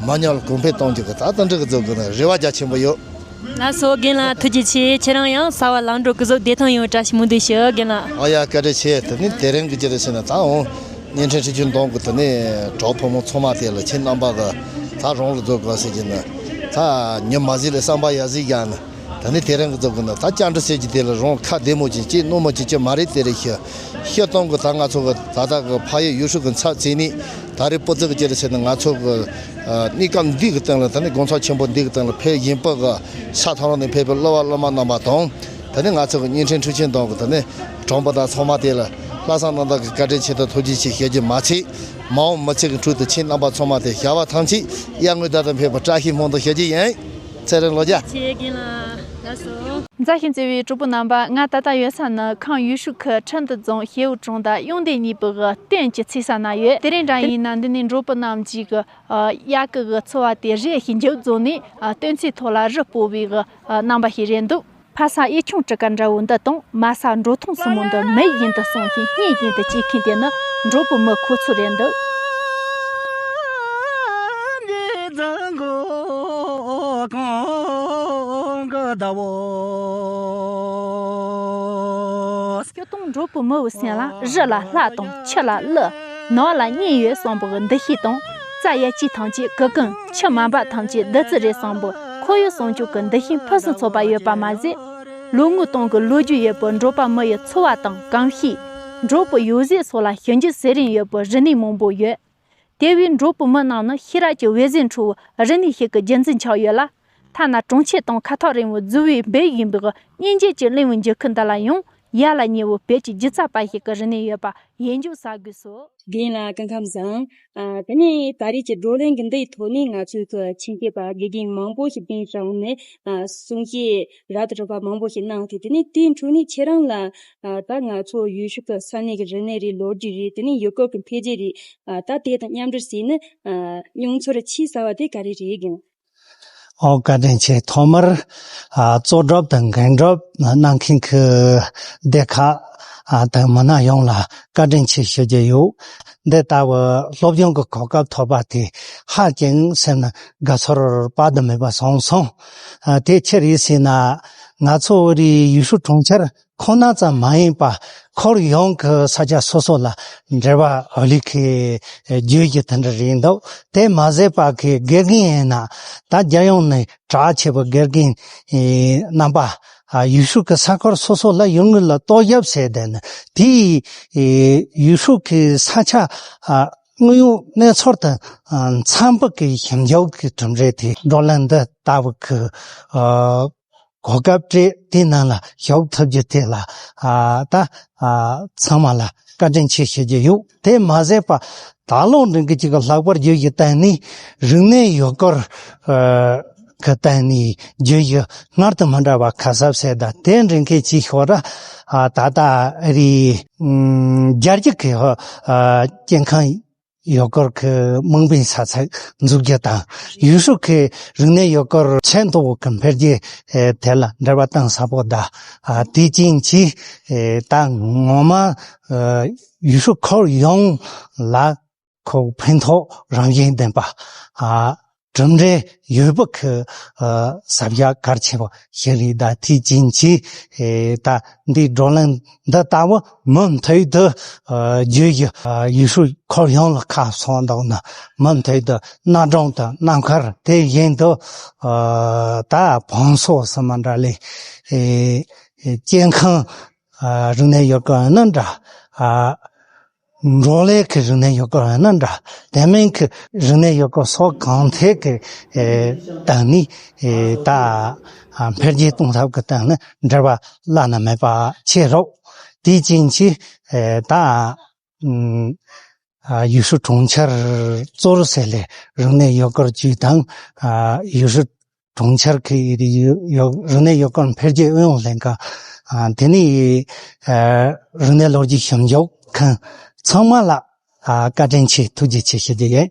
མ་ཉམས་ལ་གོང་འཕེལ་གཏོང་རྒྱུ་གི་ད་ལྟ་འགྲིག་གི་འཛུགས་དགོས་ནས་རེ་བ་རྒྱ་ཆེན་པོ་ཡོད། ལགས་སོ། རྒན་ལགས་ཐུགས་རྗེ་ཆེ། ཁྱེད་རང་ཡང་གསར་བ་ལམ་འགྲོ་གི་བཟོ་བདེ་ཐང་ཡོང་བཀྲ་ཤིས་སྨོན་འདུན་ཞུ། རྒན་ལགས། ཨ་ཡ། བཀའ་དྲིན་ཆེ། དེ་ནི་དེ་རིང་གི་ཅི་རེད་ཟེར་ན། ད་འོང་བརྙན་འཕྲིན་འཕྲིན་སྐྱེལ་གཏོང་གི་དེ་ནི་གྲོགས་ཕོ་མོ་ཚང་མ་དེ་ལ་ཁྱེད་རྣམ་པ་གི་ད་རང་ལ་བཟོ་དགོས་ཟེར་གྱི་ནི། ད་ཉི་མ་ཟིག་ལ་བསམ་པ་ཡ་ཟིག་བཞག་ནི། ད་ནི་དེ་རིང་གི་བཟོ་གི་ནི་ད་བཅར་འདྲི་ཟེར་གྱི་དེ་ལ་རང་ཁ་བདེ་མོ་ཅིག་ཅིག་རྣོ་མོ་ཅིག་ཅིག་མ་རེད། དེ་རེད་ཤི་ཤི་གཏོང་གི། ད་ང་ཚོ་གི་ད་ལྟ་གི་ཕ་ཡུལ་ཡུལ་ཤུལ་གི་འཚབ་བྱས་ནི། ད་རེས་སྤུ་ཙི་གི་ཅི་རེད་ཟེར་ན། ང་ཚོ་གི་ཨ་གནས་སྐབས་འདི་གི་སྟེང་ལ། ད་ནི་དགོང་ཚོགས་ཆེན་པོ་འདི་གི་སྟེང་ལ་ཕེབས་བཞིན་པ་གི་ས་ཐག་རིང་ནས་ཕེབས་པའི་སློབ་མ་སློབ་མ་རྣམ་པ་དང་། ད་ནི་ང་ཚོ་གི་བརྙན་འཕྲིན་འཕྲིན་སྐྱེལ་གཏོང་གི་ད་ནི་གྲོགས་པོ་དང་ཚང་མ་དེ་ལ་ལྷག་བསམ་རྣམ་དག་གི་བཀའ་དྲིན་ཆེ་དང་ཐུགས་རྗེ་ཆེ་ཞུ་རྒྱུ་མ་ཚད། མ་འོངས་མི་ཚེ་གི་ཁྲོད་དུ་ཁྱེད་རྣམ་པ་ཚང་མ་དེ་བྱ་བ་ཐམས་ཅད་ཡར་ངོའི་ཟླ་དང་ཕན་པའི་བཀྲ་ཤིས་སྨོན་འདུན་ཞུ་རྒྱུ་ཡིན། ཚེ་རིང་ལོ་བརྒྱ། ཆེ་རྒན་ལགས་ལགས་སོ། མཛའ་ཞིང་བརྩེ་བའི་གྲོགས་པོ་རྣམ་པ། ང་ད་ལྟ་ཡོད་ས་ནི་ཁམས་ཡུལ་ཤུལ་ཁུལ་ཁྲིན་ཏུ་རྫོང་ཞེ་བོ་གྲོང་རྡལ་གཡུང་ལྡེ་གཉིས་པོ་གི་སྟེང་གི་ཚེ་ས་ན་ཡོད། དེ་རིང་འདྲ་ཡིན་ན་འདི་ནས་གྲོགས་པོ་རྣམས་ཀྱིས་གི་ཨ་གཡག་གི་གི་འཚོ་བ་དེ་རེ་ཞིག་མཇུག་རྫོགས་ནས། ཨ་སྟོན་ཚེ་ཐོག་ལ་རི་སྤོ་བའི་གི་ཨ་རྣམ་པ་ཞིག་རེད་འདུག་ཕ་ས་གཡུ་ཆུང་གྲུ་ཁ་འདྲ་བོ་འདི་དང་། མ་ས་འབྲོག་ཐང་སྲིན་མོ་འདི་མིག་བཞིན་དུ་སྲུང་ཞིང་སྙིང་བཞིན་དུ་གཅེས་མཁན་དེ་ནི་གྲོགས་པོ་མི་ཁོ་ཚོ་རེད་འདུག་སྐྱོ་གདུང་འགྲོ་བུ་མི་བུ་སེམས་ལ། རི་ལ་ལྷ་དང་ཆུ་ལ་ཀླུ། ནོར་ལ་གཉེན་ཡོད་བསམ་པའི་འདུ་ཤེས་དང་། རྩྭ་ཡ་གཅིག་ཐམས་ཅད་གི་ཀུན། ཆུ་མ་འབབ་ཐམས་ཅད་བདུད་རྩི་རེད་བསམ་པའི་ཁོར་ཡུག་སྲུང་སྐྱོབ་ཀྱི་འདུ་ཤེས་ཕུན་སུམ་ཚོགས་པ་ཡོད་པ་མ་ཟད། ལོ་ངོ་སྟོང་གི་ལོ་རྒྱུས་ཡོད་པའི་འགྲོ་བ་མི་ཡི་འཚོ་བ་དང་གོམས་གཤིས། འགྲོ་བུ་ཡོད་ཚད་སོགས་ལ་ཞིབ་འཇུག་བྱེད་རིན་ཡོད་པའི་རིག་གནས་མང་པོ་ཡོད། དེ་བས་འགྲོ་བུ་མི་རྣམས་ནི་ཤེས་རབ་ཀྱི་འོད་ཟེར་འཕྲོ་བའི་རིག་གནས་ཤིག་གི་རྒྱུན་འཛིན་ཆགས་ཡོད་ལ། ཐ་ན་གྲོང་ཁྱེར་དང་ཁ་ཐོར་རིང་བོ་རྫི་བོའི་སྦས་ཡིན་པའི་སྙིང་རྗེ་གྱི་གླིང་བུ་འགྱུར་ཁུག་འདི་ལ་ཡང་ཡ་ལ་ཉེ་བོ་བོད་ཀྱི་སྒྱུ་རྩལ་པ་ཞིག་གི་རིག་གནས་ཡོད་པ་ཡིད་འཇོག་བྱ་དགོས་སོ། རྒན་ལགས་སྐུ་ཁམས་བཟང་། ཨ་དེ་ནས་ད་རེས་ཀྱི་བགྲོ་གླེང་གི་འདིའི་ཐོག་ནས་ང་ཚོའི་གི་མཁྱེན་རྒྱུ་པ་དགེ་རྒན་མང་པོ་ཞིག་གདན་ཞུས་ནས། ཨ་གསུང་བཤད་རབ་དང་རིམ་པ་མང་པོ་ཞིག་གནང་སྟེ། དེ་ནས་དེའི་འཕྲོ་ནས་ཁྱེད་རང་ལ་ཨ་ད་ང་ཚོ་ཡུལ་ཤུལ་གྱི་ས་གནས་ཀྱི་རིག་གནས་རེད། ལོ་རྒྱུས་རེད། དེ་ནས་ཡུལ་སྐོར་གྱི་འཕེལ་རྒྱས་རེད། ཨ་ད་དེ་དང་མཉམ་འབྲེལ་བྱས་ནས་ཨ་མྱོང་ཚོར་ཆེས་གསར་བ་དེ་ག་རེ་རེད་རྒན། ཨོ་བཀའ་དྲིན་ཆེ། ཐོག་མར་ཨ་གཙོ་སྒྲུབ་དང་འགན་སྒྲུབ་གནང་མཁན་གྱི་སྡེ་ཁག་ཨ་དང་མི་སྣ་ཡོངས་ལ་བཀའ་དྲིན་ཆེ་ཞུ་རྒྱུ་ཡོད། འདི་ལྟ་བུ་སློབ་སྦྱོང་གི་གོ་སྐབས་ཐོབ་པ་དེ་ཧ་ཅང་སེམས་ནང་དགའ་ཚོར་དཔག་ཏུ་མེད་པ་བྱུང་སོང་། ཨ་དེ་ཅི་རེད་ཟེར་ན། ང་ཚོ་བོད་རིགས་ཡུལ་ཤུལ་གྲོང་ཁྱེར་ཁོ་ན་ཙམ་མ་ཡིན་པ། ཁོར་ཡུག་གི་ས་ཆ་སོ་སོ་ལ་འབྲེལ་བ་ཨོ་ལི་ཁེ་བརྗོད་རྒྱུ་དེ་འདྲ་རེད་འདུག་དེ་མ་ཟད་པ་གི་དགེ་རྒན་ཡིན་ན། ད་རྒྱལ་ཡོངས་ནས་གྲགས་ཆེ་བའི་དགེ་རྒན་རྣམ་པ་ཡུལ་ཤུལ་གྱི་ས་ཁུལ་སོ་སོ་ལ་ཡོང་གི་ལ་གཏོར་རྒྱབ་བྱས་ཏེ་ནི། དེའི་ཡུལ་ཤུལ་གྱི་ས་ཆ་དངོས་ཡོད་གནས་ཚུལ་དང་འཚམ་པ་གི་ཞིབ་འཇུག་གི་གྲུབ་འབྲས་དེ་བགྲོ་གླེང་འདི་ལྟ་བུ་གི་གོ་སྐབས་སྤྲད། དེའི་ནང་ལ་ཞུགས་ཐུབ་རྒྱུ་དེ་ལ་ཨ་ད་ཨ་ཚང་མ་ལ་བཀའ་དྲིན་ཆེ་ཞུ་རྒྱུ་ཡོད། དེ་མ་ཟད་པ་ད་ལོ་འདྲ་གི་ཅིག་གི་ལྷག་པར་བརྗོད་རྒྱུ་བཏང་ནས། རིག་གནས་ཡུལ་སྐོར་ཨ་གི་སྟེང་ནས་བརྗོད་རྒྱུ་སྔར་དང་མི་འདྲ་བ་ཁ་གསབ་བྱས། ད་དེ་འདྲ་མཁན་ཅིག་ཤོག་ར། ཨ་ད་ལྟ་རེད། ཨམ་རྒྱ་རྒྱུད་ཀྱི་ཨ་སྐྱེ་ཁམས་ཡུལ་སྐོར་གྱི་དམིགས་འབེན་ས་ཚིགས་འཛུགས་རྒྱུ་དང་། ཡུལ་ཤུལ་གྱི་རིག་གནས་ཡུལ་སྐོར་ཆེས་མཐོ་བོ་གི་འཕེལ་རྒྱས་ཨེ་དེ་ལ་འབྲེལ་བ་གཏིང་ཟབ་པོ་དང་། ཨ་དེ་ཅན་གྱིས་ཨེ་ད་ངོ་མ་ཨེ་ཡུལ་ཤུལ་ཁོར་ཡུག་ལ་ཁོ་ཕན་ཐོགས་རང་བཞིན་ལྡན་པ། ཨ་གྲུབ་འབྲས་ཡོད་པ་གི་ཨ་ཟབ་ཡག་གལ་ཆེ་བ་ཞིག་རེད། ད་དེ་ཅན་གྱིས་ཨེ་ད་འདི་བགྲོ་གླེང་འདི་ལྟ་བུ་མུ་མཐུད་དུ་ཨ་བརྗོད་རྒྱུ། ཨ་ཡུལ་ཤུལ་ཁོར་ཡུག་ལ་ཁ་གསོ་འདུག་ན། མུ་མཐུད་དུ་གནའ་གྲོང་དང་གནའ་མཁར། དེ་བཞིན་དུ་ཨ་ད་བང་སོ་ཟེར་མ་འདྲ་ལས། ཨེ་ཨེ་སྐྱེ་ཁམས་ཨ་རིག་གནས་ཡུལ་སྐོར་ཡིན་ན་འདྲ། ཨ་བགྲོ་གླེང་གི་རིག་གནས་ཡུལ་སྐོར་ཡིན་ན་འདྲ། དེ་མིན་གྱི་རིག་གནས་ཡུལ་སྐོར་སོགས་གང་ཐད་ཀྱི་ཨེ་སྟེང་ནས་ཨེ་ད་ཨ་འཕེལ་རྒྱས་གཏོང་ཐབས་ཀྱི་སྟེང་ནས་འབྲེལ་བ་བླ་ན་མེད་པ་ཆེ་རུང་། དེ་ཅན་གྱིས་ཨེ་ད་ཨམ་ཨ་ཡུལ་ཤུལ་གྲོང་ཁྱེར་གཙོ་བོར་བྱས་ལས་རིག་གནས་ཡུལ་སྐོར་ཅུས་དང་། ཨ་ཡུལ་ཤུལ་གྲོང་ཁྱེར་གྱི་ཡུལ་ཡུལ་རིག་གནས་ཡུལ་སྐོར་འཕེལ་རྒྱས་ཨུ་ཡོན་ལྷན་ཁང་། ཨ་དེ་ནས་ཨ་རིག་གནས་ལོ་རྒྱུས་ཞིབ་འཇུག་ཁང་ཚང་མ་ལ་ཨ་བཀའ་དྲིན་ཆེ། ཐུགས་རྗེ་ཆེ་ཞུ་རྒྱུ་ཡིན།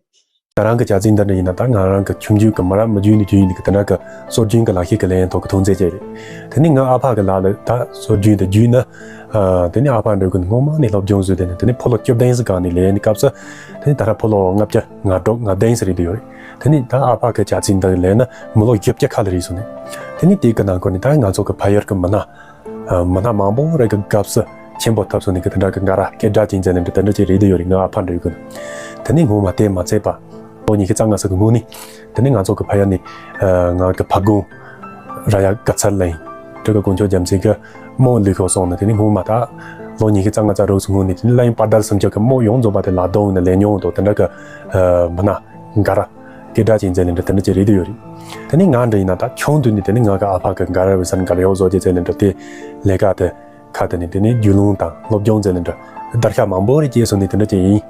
ད་རང་གི་བྱ་ཚིག་འདི་འདྲ་ཡིན་ན། ད་ང་རང་གི་ཁྱིམ་རྒྱུད་ཀྱི་མི་རབས་མི་རྒྱུད་ནས་རྒྱུད་ཡིན་གི་དེ་འདྲ་གི་སྲོལ་རྒྱུན་གྱི་ལག་ཤེས་ཀྱི་ལས་ཡན་ཐོག་གི་ཐོན་རྫས་ཅིག་རེད། དེ་ནས་ང་ཨ་ཕ་གི་ལག་ལ་ད་སྲོལ་རྒྱུན་དེ་བརྒྱུད་ནས། ཨ། དེ་ནས་ཨ་ཕ་འདྲ་གི་སྔོན་མ་ནས་སློབ་སྦྱོང་བཟོས། དེ་ནས་དེ་ནས་ཕོ་ལོ་བཅུ་བདུན་ཙམ་གང་ནས་ལས་ནི་སྐབས་སུ། དེ་ནས་ད་ར་ཕོ་ལོ་ལྔ་བརྒྱ་ང་དྲུག་ང་བདུན་ཙམ་རེད་འདུག་ཡོད་རེད། དེ་ནས་ད་ཨ་ཕ་གི་བྱ་ཚིག་འདི་ལས་ན་མི་ལོ་བཞི་བརྒྱ་ཁ་ལ་རེད་སོང་ནས། དེ་ནས་དེ་གི་ནང་ཁོ་ནས་ད་ང་ཚོ་གི་ཕ་ཡུལ་གི་མི་སྣ། ཨ། མི་སྣ་མང་པོ་རེ་གི་སྐབས་སུ་ཆེན་པོ་ཐོབ་སོང་ནས་གི་དེ་འདྲ་གི་འགའ་ར་སྐད་གྲགས་ཅན་ཅན་ལེན་འདྲ་དེ་འདྲ་ཅིག་རེད་འདུག་ཡོད་རེད། ང་ཨ་ཕ་འདྲ་གི། དེ་ནས་ངོ་མ་དེ་མ་ཚད་པ་ལོ་ཉི་ཤུ་རྩ་ལྔ་ཙམ་གི་སྔོན་ནས། དེ་ནས་ང་ཚོ་གི་ཕ་ཡུལ་ནས། ཨ། ང་གི་ཕ་དགུང་ར་ཡ་ག་ཚར་ལེན་སྤྲུལ་སྐུ་དཀོན་མཆོག་རྒྱལ་མཚན་གི་རྨོ་ལུས་ཤོར་སོང་ནས། དེ་ནས་སྔོན་མ་ད་ལོ་ཉི་ཤུ་རྩ་ལྔ་རྩ་དྲུག་ཙམ་སྔོན་ནས། དེ་ནས་གླིང་དཔལ་དར་སུམ་ཅུ་གི་རྨོ་ཡོངས་རྫོགས་པ་དེ་ལ་གདོང་ནས་ལས་མྱོང་དང་དེ་འདྲ་གི། ཨ། མི་སྣ་འགའ་ར་སྐད་གྲགས་ཅན་ཅན་ལེན་འདྲ་དེ་འདྲ་ཅིག་རེད་འདུག་ཡོད་རེད། དེ་ནས་ང་འདྲ་ཡིན་ན་ད་ཆུང་དུས་ནས་དེ་ནས་ང་གི་ཨ་ཕ་གི་འགའ་ར་བི་སན་འགའ་ར་ཡོག་བཟོ་རྒྱུ་ཅན་ལེན་འདྲ་དེ་ལས་ཀ་དེ་ཁ་དེ་ནས། དེ་ནས་རྒྱུས་ལོན་དང་སློབ་སྦྱོང་ཅན་ལེན་འདྲ་བརྡར་ཤ་མང་པོ་རེ་སྐྱེས་སོང་ནས་དེ་འདྲ་ཅིག་ཡིན།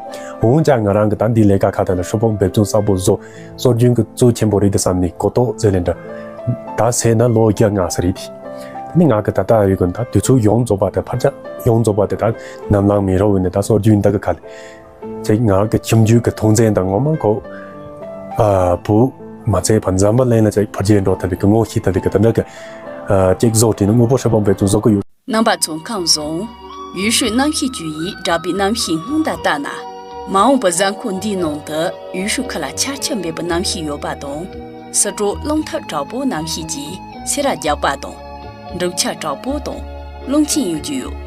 འོན་ཀྱང་ང་རང་གི་ད་འདི་ལས་ཀ་ཁ་དེ་ལ་ཧྲིལ་པོ་འབད་བརྩོན་གསར་པོ་བཟོ། སྲོལ་རྒྱུན་གྱི་གཙོ་ཆེན་པོ་རེད་དེ་བསམ་ནས་གོ་རྟོགས་ཅན་ལེན་འདྲ་ད་ཟེར་ན་ལོ་བརྒྱ་ལྔ་ཙམ་རེད་དེ། དེ་ནས་ང་གི་ད་ལྟ་ཡོད་གི་ད་དུས་ཚོད་ཡོངས་རྫོགས་པ་དེ། ཕར་ཆ་ཡོངས་རྫོགས་པ་དེ་ད་ནམ་ལངས་མི་རོ་བོ་ནས་ད་སྲོལ་རྒྱུན་འདི་གི་ཁ་ལ། ཅིག་ང་གི་ཁྱིམ་རྒྱུད་ཀྱི་ཐོན་རྫས་འདི་ངོ་མ་ཁོ། ཨ། བོད་མ་ཚད་པ་འཛམ་བུ་གླིང་ལ་ཅིག་འཕེལ་རྒྱས་འགྲོ་ཐུབ་པའི་གི་ངོ་ཤེས་ཐུབ་པའི་གི་དེ་འདྲ་གི། ཨ། ཅིག་བཟོ་བྲིས་ནས་དངོས་པོ་ཧྲིལ་པོ་འབད་བརྩོན་བཟོ་གི་ཡོད། རྣམ་པ་ཚོ་ཁམས་བཟང་། ཡུལ་ཤུལ་གནམ་གཤིས་བཅུ་ཡིས་བསྒྲགས་པའི་གནམ་གཤིས་སྔོན་དང་བལྟས་ན། མ་འོངས་པའི་གཟའ་འཁོར་འདིའི་ནང་དུ་ཡུལ་ཤུལ་ཁུལ་ལ་ཆར་ཆུ་འབེབས་པའི་གནམ་གཤིས་ཡོད་པ་དང་། སི་ཏྲོ་རླུང་འཐབ་དྲག་པོའི་གནམ་གཤིས་ཀྱིས་སེར་བ་རྒྱག་པ་དང་། འབྲུག་ཆར་དྲག་པོ་དང་རླུང་ཆེན་ཡོང་རྒྱུ་ཡོད།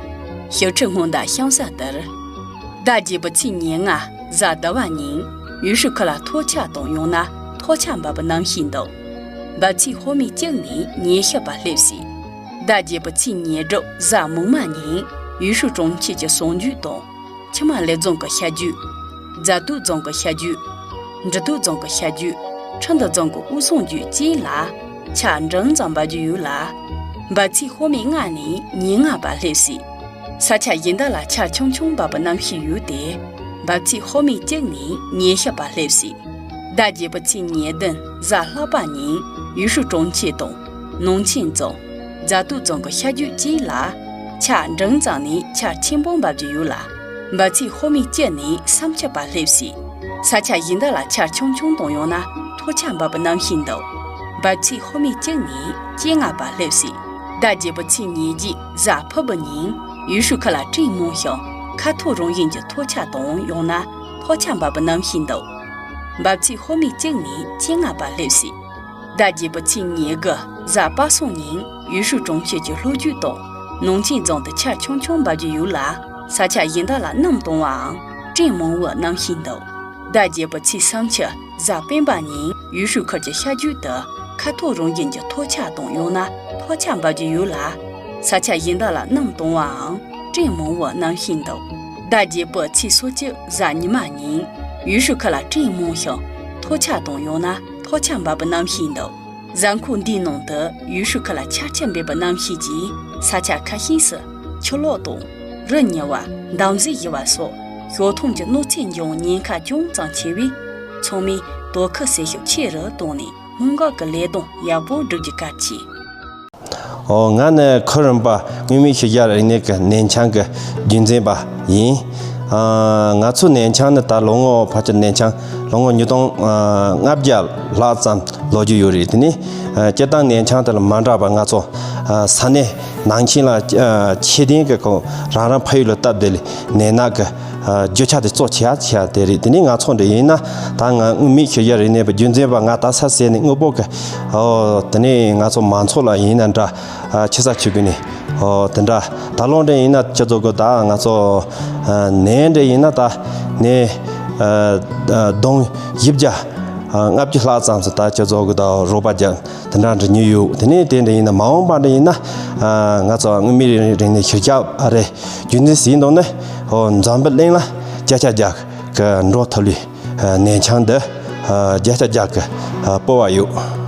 ཞིབ་ཕྲའི་སྔོན་བརྡ་གཤམ་གསལ་ལྟར། ཟླ་བརྒྱད་པའི་ཚེས་ཉེར་ལྔ་གཟའ་ཟླ་བ་ཉིན་ཡུལ་ཤུལ་ཁུལ་ལ་ཐོལ་ཆས་དང་ཡང་ན་ཐོལ་ཆས་འབབ་པའི་གནམ་གཤིས་འདུག་འབབ་ཚིགས་ཧོ་མའི་གཅིག་ནས་ཉི་ཤུ་བར་སླེབས་སྲིད། ཟླ་བརྒྱད་པའི་ཚེས་ཉེར་དྲུག་གཟའ་མིག་དམར་ཉིན་ཡུལ་ཤུལ་གྲོང་ཁྱེར་གྱི་གསང་རྒྱུད་དང་། ཆུ་དམར་ལེབ་རྫོང་གི་ཤར་རྒྱུད། རྫ་སྟོད་རྫོང་གི་ཤར་རྒྱུད། འབྲི་སྟོད་རྫོང་གི་ཤར་རྒྱུད། ཁྲི་འདུ་རྫོང་གི་དབུས་གསང་རྒྱུད་བཅས་ལ་ཆར་འབྲིང་ཙམ་འབབ་རྒྱུ་ཡོད་ལ། འབབ་ཚིགས་ཧོ་མའི་ལྔ་ནས་ཉེར་ལྔ་བར་སླེབས་སྲིད། ས་ཆ་གཞན་དག་ལ་ཆར་ཆུང་ཆུང་འབབ་པའི་གནམ་གཤིས་ཡོད་དེ། འབབ་ཚིགས་ཧོ་མའི་གཅིག་ནས་ཉི་ཤུ་བར་སླེབས་སྲིད། ཟླ་བརྒྱད་པའི་ཚེས་ཉེར་བདུན་གཟའ་ལྷག་པ་ཉིན་ཡུལ་ཤུལ་གྲོང་ཁྱེར་དང་ནང་ཆེན་རྫོང་། རྫ་སྟོད་རྫོང་གི་ཤར་རྒྱུད་བཅས་ལ་ཆར་འབྲིང་ཙམ་ནས་ཆར་ཆེན་པོ་འབབ་རྒྱུ་ཡོད་ལ། འབབ་ཚིགས་ཧོ་མའི་བཅུ་ནས་སུམ་ཅུ་བར་སླེབས་སྲིད། ས་ཆ་གཞན་དག་ལ་ཆར་ཆུང་ཆུང་དང་ཡང་ན་ཐོལ་ཆས་འབབ་པའི་གནམ་གཤིས་འདུག་འབབ་ཚིགས་ཧོ་མའི་གཅིག་ནས་བཅོ་ལྔ་བར་སླེབས་སྲིད། ཟླ་བརྒྱད་པའི་ཚེས་ཉེར་བརྒྱད་གཟའ་ཕུར་བུ་ཉིན་ཡུལ་ཤུལ་ཁུལ་ལ་སྤྲིན་མང་ཞིང་ཁ་ཐོར་རང་བཞིན་གྱི་ཐོལ་ཆས་དང་ཡང་ན་ཐོལ་ཆས་འབབ་པའི་གནམ་གཤིས་འདུག་འབབ་ཚིགས་ཧོ་མའི་གཅིག་ནས་བཅོ་ལྔ་བར་སླེབས་སྲིད། ཟླ་བརྒྱད་པའི་ཚེས་ཉེར་དགུ་གཟའ་པ་སངས་ཉིན་ཡུལ་ཤུལ་གྲོང་ཁྱེར་གྱི་ལྷོ་རྒྱུད་དང་ནང་ཆེན་རྫོང་དུ་ཆར་ཆུང་ཆུང་འབབ་རྒྱུ་ཡོད་ལ། ས་ཆ་གཞན་དག་ལ་གནམ་དྭངས་པའམ་སྤྲིན་མང་བོའི་གནམ་གཤིས་འདུག་ཟླ་བརྒྱད་པའི་ཚེས་སུམ་ཅུ་གཟའ་སྤེན་པ་ཉིན་ཡུལ་ཤུལ་ཁུལ་གྱི་ཤར་རྒྱུད་དུ་ཁ་ཐོར་རང་བཞིན་གྱི་ཐོལ་ཆས་དང་ཡང་ན་ཐོལ་ཆས་འབབ་རྒྱུ་ཡོད་ལ། ས་ཆ་གཞན་དག་ལ་གནམ་དྭངས་པའམ་སྤྲིན་མང་བོའི་གནམ་གཤིས་འདུག་ཟླ་བརྒྱད་པའི་ཚེས་སོ་གཅིག་གཟའ་ཉི་མ་ཉིན་ཡུལ་ཤུལ་ཁུལ་ལ་སྤྲིན་མང་ཞིང་ཐོལ་ཆས་དང་ཡང་ན་ཐོལ་ཆས་འབབ་པའི་གནམ་གཤིས་འདུག་གཟའ་འཁོར་འདིའི་ནང་དུ་ཡུལ་ཤུལ་ཁུལ་ལ་ཆར་ཆུ་འབེབས་པའི་གནམ་གཤིས་ཀྱིས་ས་ཆ་ཁ་ཤས་སུ་ཆུ་ལོག་དང་། རི་ཉིལ་བ། འདམ་གཟིག་ཡིབ་པ་སོགས་ཞོགས་མཐོངས་ཀྱི་གནོད་འཚེ་འབྱུང་ཉེན་ཁ་ཅུང་ཙམ་ཆེ་བས། ཚང་མས་དོ་ཁུར་གསལ་ཞིབ་ཆེ་རུ་བཏང་ནས་སྔོན་འགོག་གི་ལས་དོན་ཡག་པོ་བསྒྲུབ་རྒྱུ་བཀའ་ཆེ། ཨོ། ང་ནི་ཁུ་རུམ་པ་མངོན་མེད་ཤེས་བྱ་རིག་གནས་ཀྱི་ནན་ཆང་གི་རྒྱུན་འཛིན་པ་ཡིན། ཨ། ང་ཚོའི་ནན་ཆང་ནི་ད་ལོ་ངོ་ཕལ་ཆེར་ནན་ཆང་ལོ་ངོ་ཉིས་སྟོང་ལྔ་བརྒྱ་ལྷག་ཙམ་ལོ་རྒྱུས་ཡོད་རེད། དེ་ནི་སྤྱིར་བཏང་ནན་ཆང་དེ་ལ་མ་འདྲ་བ། ང་ཚོ་ས་གནས་ནང་ཆེན་ལ་ཆེ་ལྡན་གྱི་ཁོ་རང་རང་ཕ་ཡུལ་ལ་སྟབས་བདེ་ལ་ནན་ནག་གི་རྒྱུ་ཆ་དེ་གཙོ་ཆེ་ཆེ་དེ་རེད། དེ་ནི་ང་ཚོ་འདྲ་ཡིན་ན་ད་ང་མངོན་མེད་ཤེས་བྱ་རིག་གནས་པ་རྒྱུན་འཛིན་པ་ང་ད་ས་ཟེར་ནས་དངོས་པོ་གི། ཨོ། དེ་ནས་ང་ཚོ་མང་ཚོགས་ལ་ཡིན་ན་འདྲ། ཨ། ཆེ་ས་ཆེ་གི་ནས། ཨོ། དེ་འདྲ་ད་ལོ་འདྲ་ཡིན་ན་ཁྱེད་ཚོ་གི་ད་ང་ཚོ་ཨ་ནས་འདྲ་ཡིན་ན་ད་ནས་ཨ་ཨ་དུང་བཞི་བརྒྱ་ཨ་ལྔ་བཅུ་ལྷག་ཙམ་ཟེར། ད་ཁྱེད་ཚོ་གི་ད་རོགས་པ་རྒྱག་དེ་འདྲ་འདྲ་ཉོས་ཡོད། དེ་ནས་དེ་འདྲ་ཡིན་ན་མ་འོངས་པ་འདྲ་ཡིན་ན་ཨ་ང་ཚོ་མངོན་མེད་རིག་གནས་ཤེས་བྱ་ཨ་རེ་རྒྱུན་འཛིན་ཟིན་འདུག་ནས། ཨོ། འཛམ་བུ་གླིང་ལ་བརྒྱ་ཆ་བརྒྱ་གི་འགྲོ་ཐུབ་ལུས། ཨ། ནན་ཆང་འདི་ཨ་བརྒྱ་ཆ་བརྒྱ་གི་ཨ་སྤོབས་པ་ཡོད།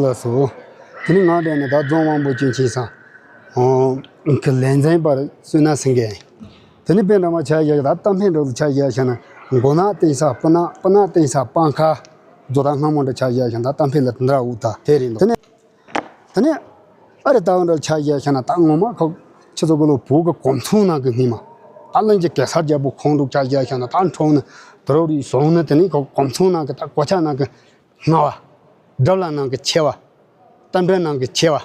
ལགས་སོ། དེ་ནི་ང་འདྲ་ནི་ད་རྫོང་དབང་པོ་སྐྱོན་ཅན་ཚང་གི་ལས་འཛིན་པར་བསོད་ནམས་སེང་གེ་ཡིན། དེ་ནི་དཔེ་འདྲ་མ་ཆ་བཞག་ད་གཏམ་ཕན་འདྲ་བོ་ཆ་བཞག་ཤག་ན། མགོ་ནག་བསྟན་ས་སྤུ་ནག། སྤུ་ནག་བསྟན་ས་སྤང་ཁ། རྫོ་ད་སྔ་མོ་འདྲ་ཆ་བཞག་ཤག་ན་ད་གཏམ་ཕན་ལ་དེ་འདྲ་འུ་ད་དེ་རེད་འདུག་དེ་ནི་དེ་ནས་ཨ་རི་ལྟ་བུ་འདྲ་ཆ་བཞག་ཤག་ན་ད་ངོ་མ་ཁོ་ཁྱེད་ཚོ་གི་ལོ་བོད་ཀྱི་གོམ་ཚང་ནང་གི་སྔོན་མ་ད་ལན་གྱི་གེ་སར་རྒྱལ་པོ་ཁོང་འདྲ་ཆ་བཞག་ཤག་ན་ད་འཕྲོ་ནི་དུ་རོ་རི་སོང་ནི་དེ་ནི་ཁོ་གོམ་ཚང་ནང་གི་ད་གོ་ཆ་ནང་གི་སྔ་བ། སྒྲུབ་ལ་ནང་གི་ཆེ་བ། རྟེན་འབྲེལ་ནང་གི་ཆེ་བ།